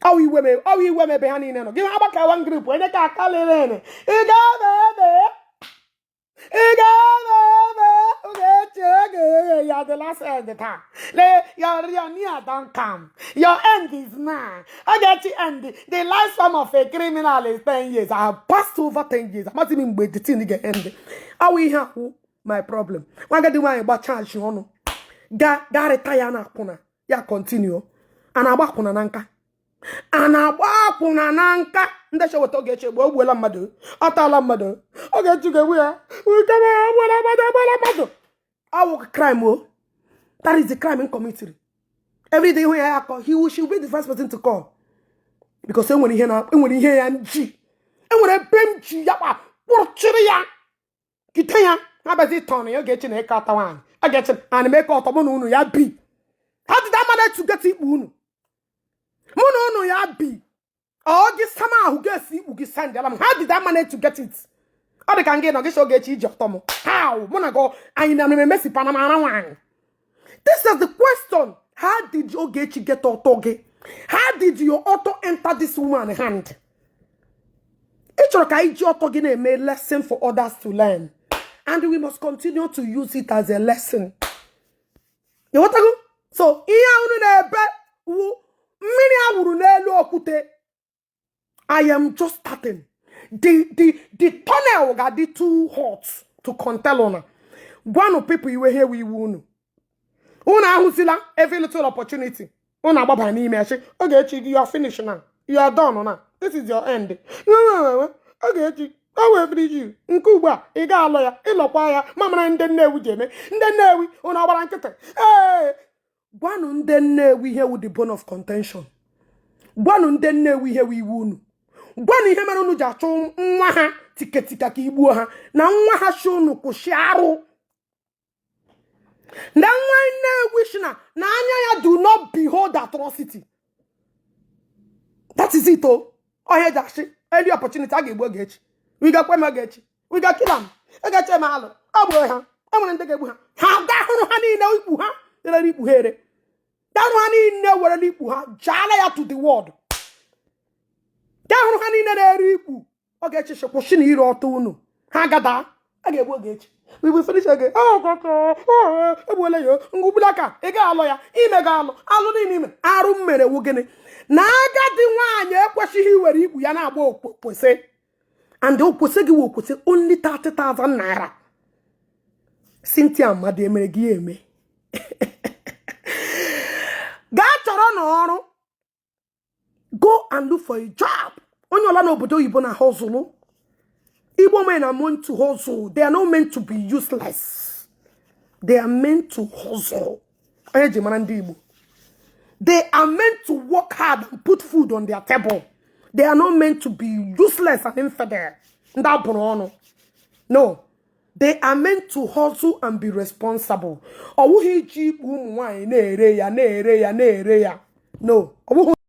Ọwụ iwe m, ọwụ iwe m ebe ha niile nọ. Gị agbaka one group onye ka aka lere ị ga-ebe ebe ị ga-ebe ebe Ogechi oge ya, the last end taa. Le your near don come, your end is now. Ogechi end. The lifespan of a criminal is 10 years. I have passed over 10 years. Amaghị m mgbe the thing ga-end. Awụ ihe ahụ my problem. Nwa agadi nwaanyị gbachaa ji ọnụ ga garịta ya na akwụna ya continue. A na-agba akwụna na nka, a na-agba akwụna na nka. Ndị cheweta Ogechi egbe, o gbuola mmadụ, ọ taala mmadụ, Ogechi ga-egbu ya. Ukebe ogbuola mmadụ, ogbuola mmadụ. Awụ crime o. That is the crime in committed. Every day hụ ya ya akọ, he will she will be the first person to call because enwere ihe na enwere ihe ya nji, enwere ebe m ji ya kpa kpụrụchiri ya kite ya. Ha bịazi tọn ya, Ogechi na ịkọ ọtọ nwaanyị. Ogechi ana m eke ọtọ mụ na unu ya bi. How did I manage to get ikpu unu? Mụ na unu ya bi, ọ gị sama ahụ ga-esi ikpu gị sandala m. How did I manage to get it? Ọ dị ka ngị nọ gị sị Ogechi iji ọtọ m. How? Mụ na gị anyị na emesi panama ara nwaanyị. This is the question. How did Ogechi get ọtọ gị? How did your ọtọ enter this woman hand? Ị chọrọ ka anyị ji ọtọ gị na-eme lesson for others to learn, and we must continue to use it as a lesson. Ịghọtago? So ihe a unu na-ebe wu mmiri a wụrụ n'elu okwute. I am just starting. The tunnel ga-adị too hot to contain una. Gwanụ people iwe ha ewe iwe unu. Unu ahụzila every little opportunity unu agbaba n'ime echi. Ogechi, you are finished now. You are done now. This is your end. Ogechi o wee finish you. Nke ugbu a ị ga-alụ ya, ịlọkwa ya ma mara ndị Nnewi ji eme. Ndị Nnewi, unu agbara nkịtị. Ee, gwanụ ndị Nnewi ihe wu the bone of contention. Gwanụ ndị Nnewi ihe wu iwu unu. Gwanụ ihe mere unu ji achụ nwa ha tiketika ka igbuo ha, na nwa ha shi unu kwụsị arụ, na nwa Nnewi shi na anya ya do not behold atrocity. That is it o. Ọhịa eji achị any opportunity a ga-egbu Ogechi. We ga kwe m Ogechi, we ga kill am. Ogechi eme alụ ọ gburu ha. E nwere ndị ga-egbu ha. Ha ga hụrụ ha niile ikpu ha rere ikpu ha ere. Ga hụrụ ha niile were ikpu ha jaala ya to the world. Ga hụrụ ha niile na-ere ikpu Ogechi shi kwụsị na ire ọtọ unu. Ha gada a ga-egbu Ogechi. We will finish oge egbuola ya ngwugbulaka. Ị ga-alụ ya, ime ga-alụ alụ niile ime arụ m mere wu gịnị na agadi nwaanyị ekwesịghị iwere ikpu ya na-agba okpose and okwesị gị okwesị only 30,000 naira. Cynthia Amadi emere gị ya eme. Gaa chọrọ n'ọrụ. Go and look for a job. Onye ọla n'obodo oyibo na hustle. Igbo men are meant to hustle. They are not meant to be useless. They are meant to hustle. Onye ji mara ndị Igbo. They are meant to work hard and put food on their table. They are not meant to be useless and infidel. Ndị abụrụ ọnụ. No. They are meant to hustle and be responsible. Ọ wụghị iji ikpu ụmụ nwaanyị na-ere ya, na-ere ya, na-ere ya. No. Ọ wụghị.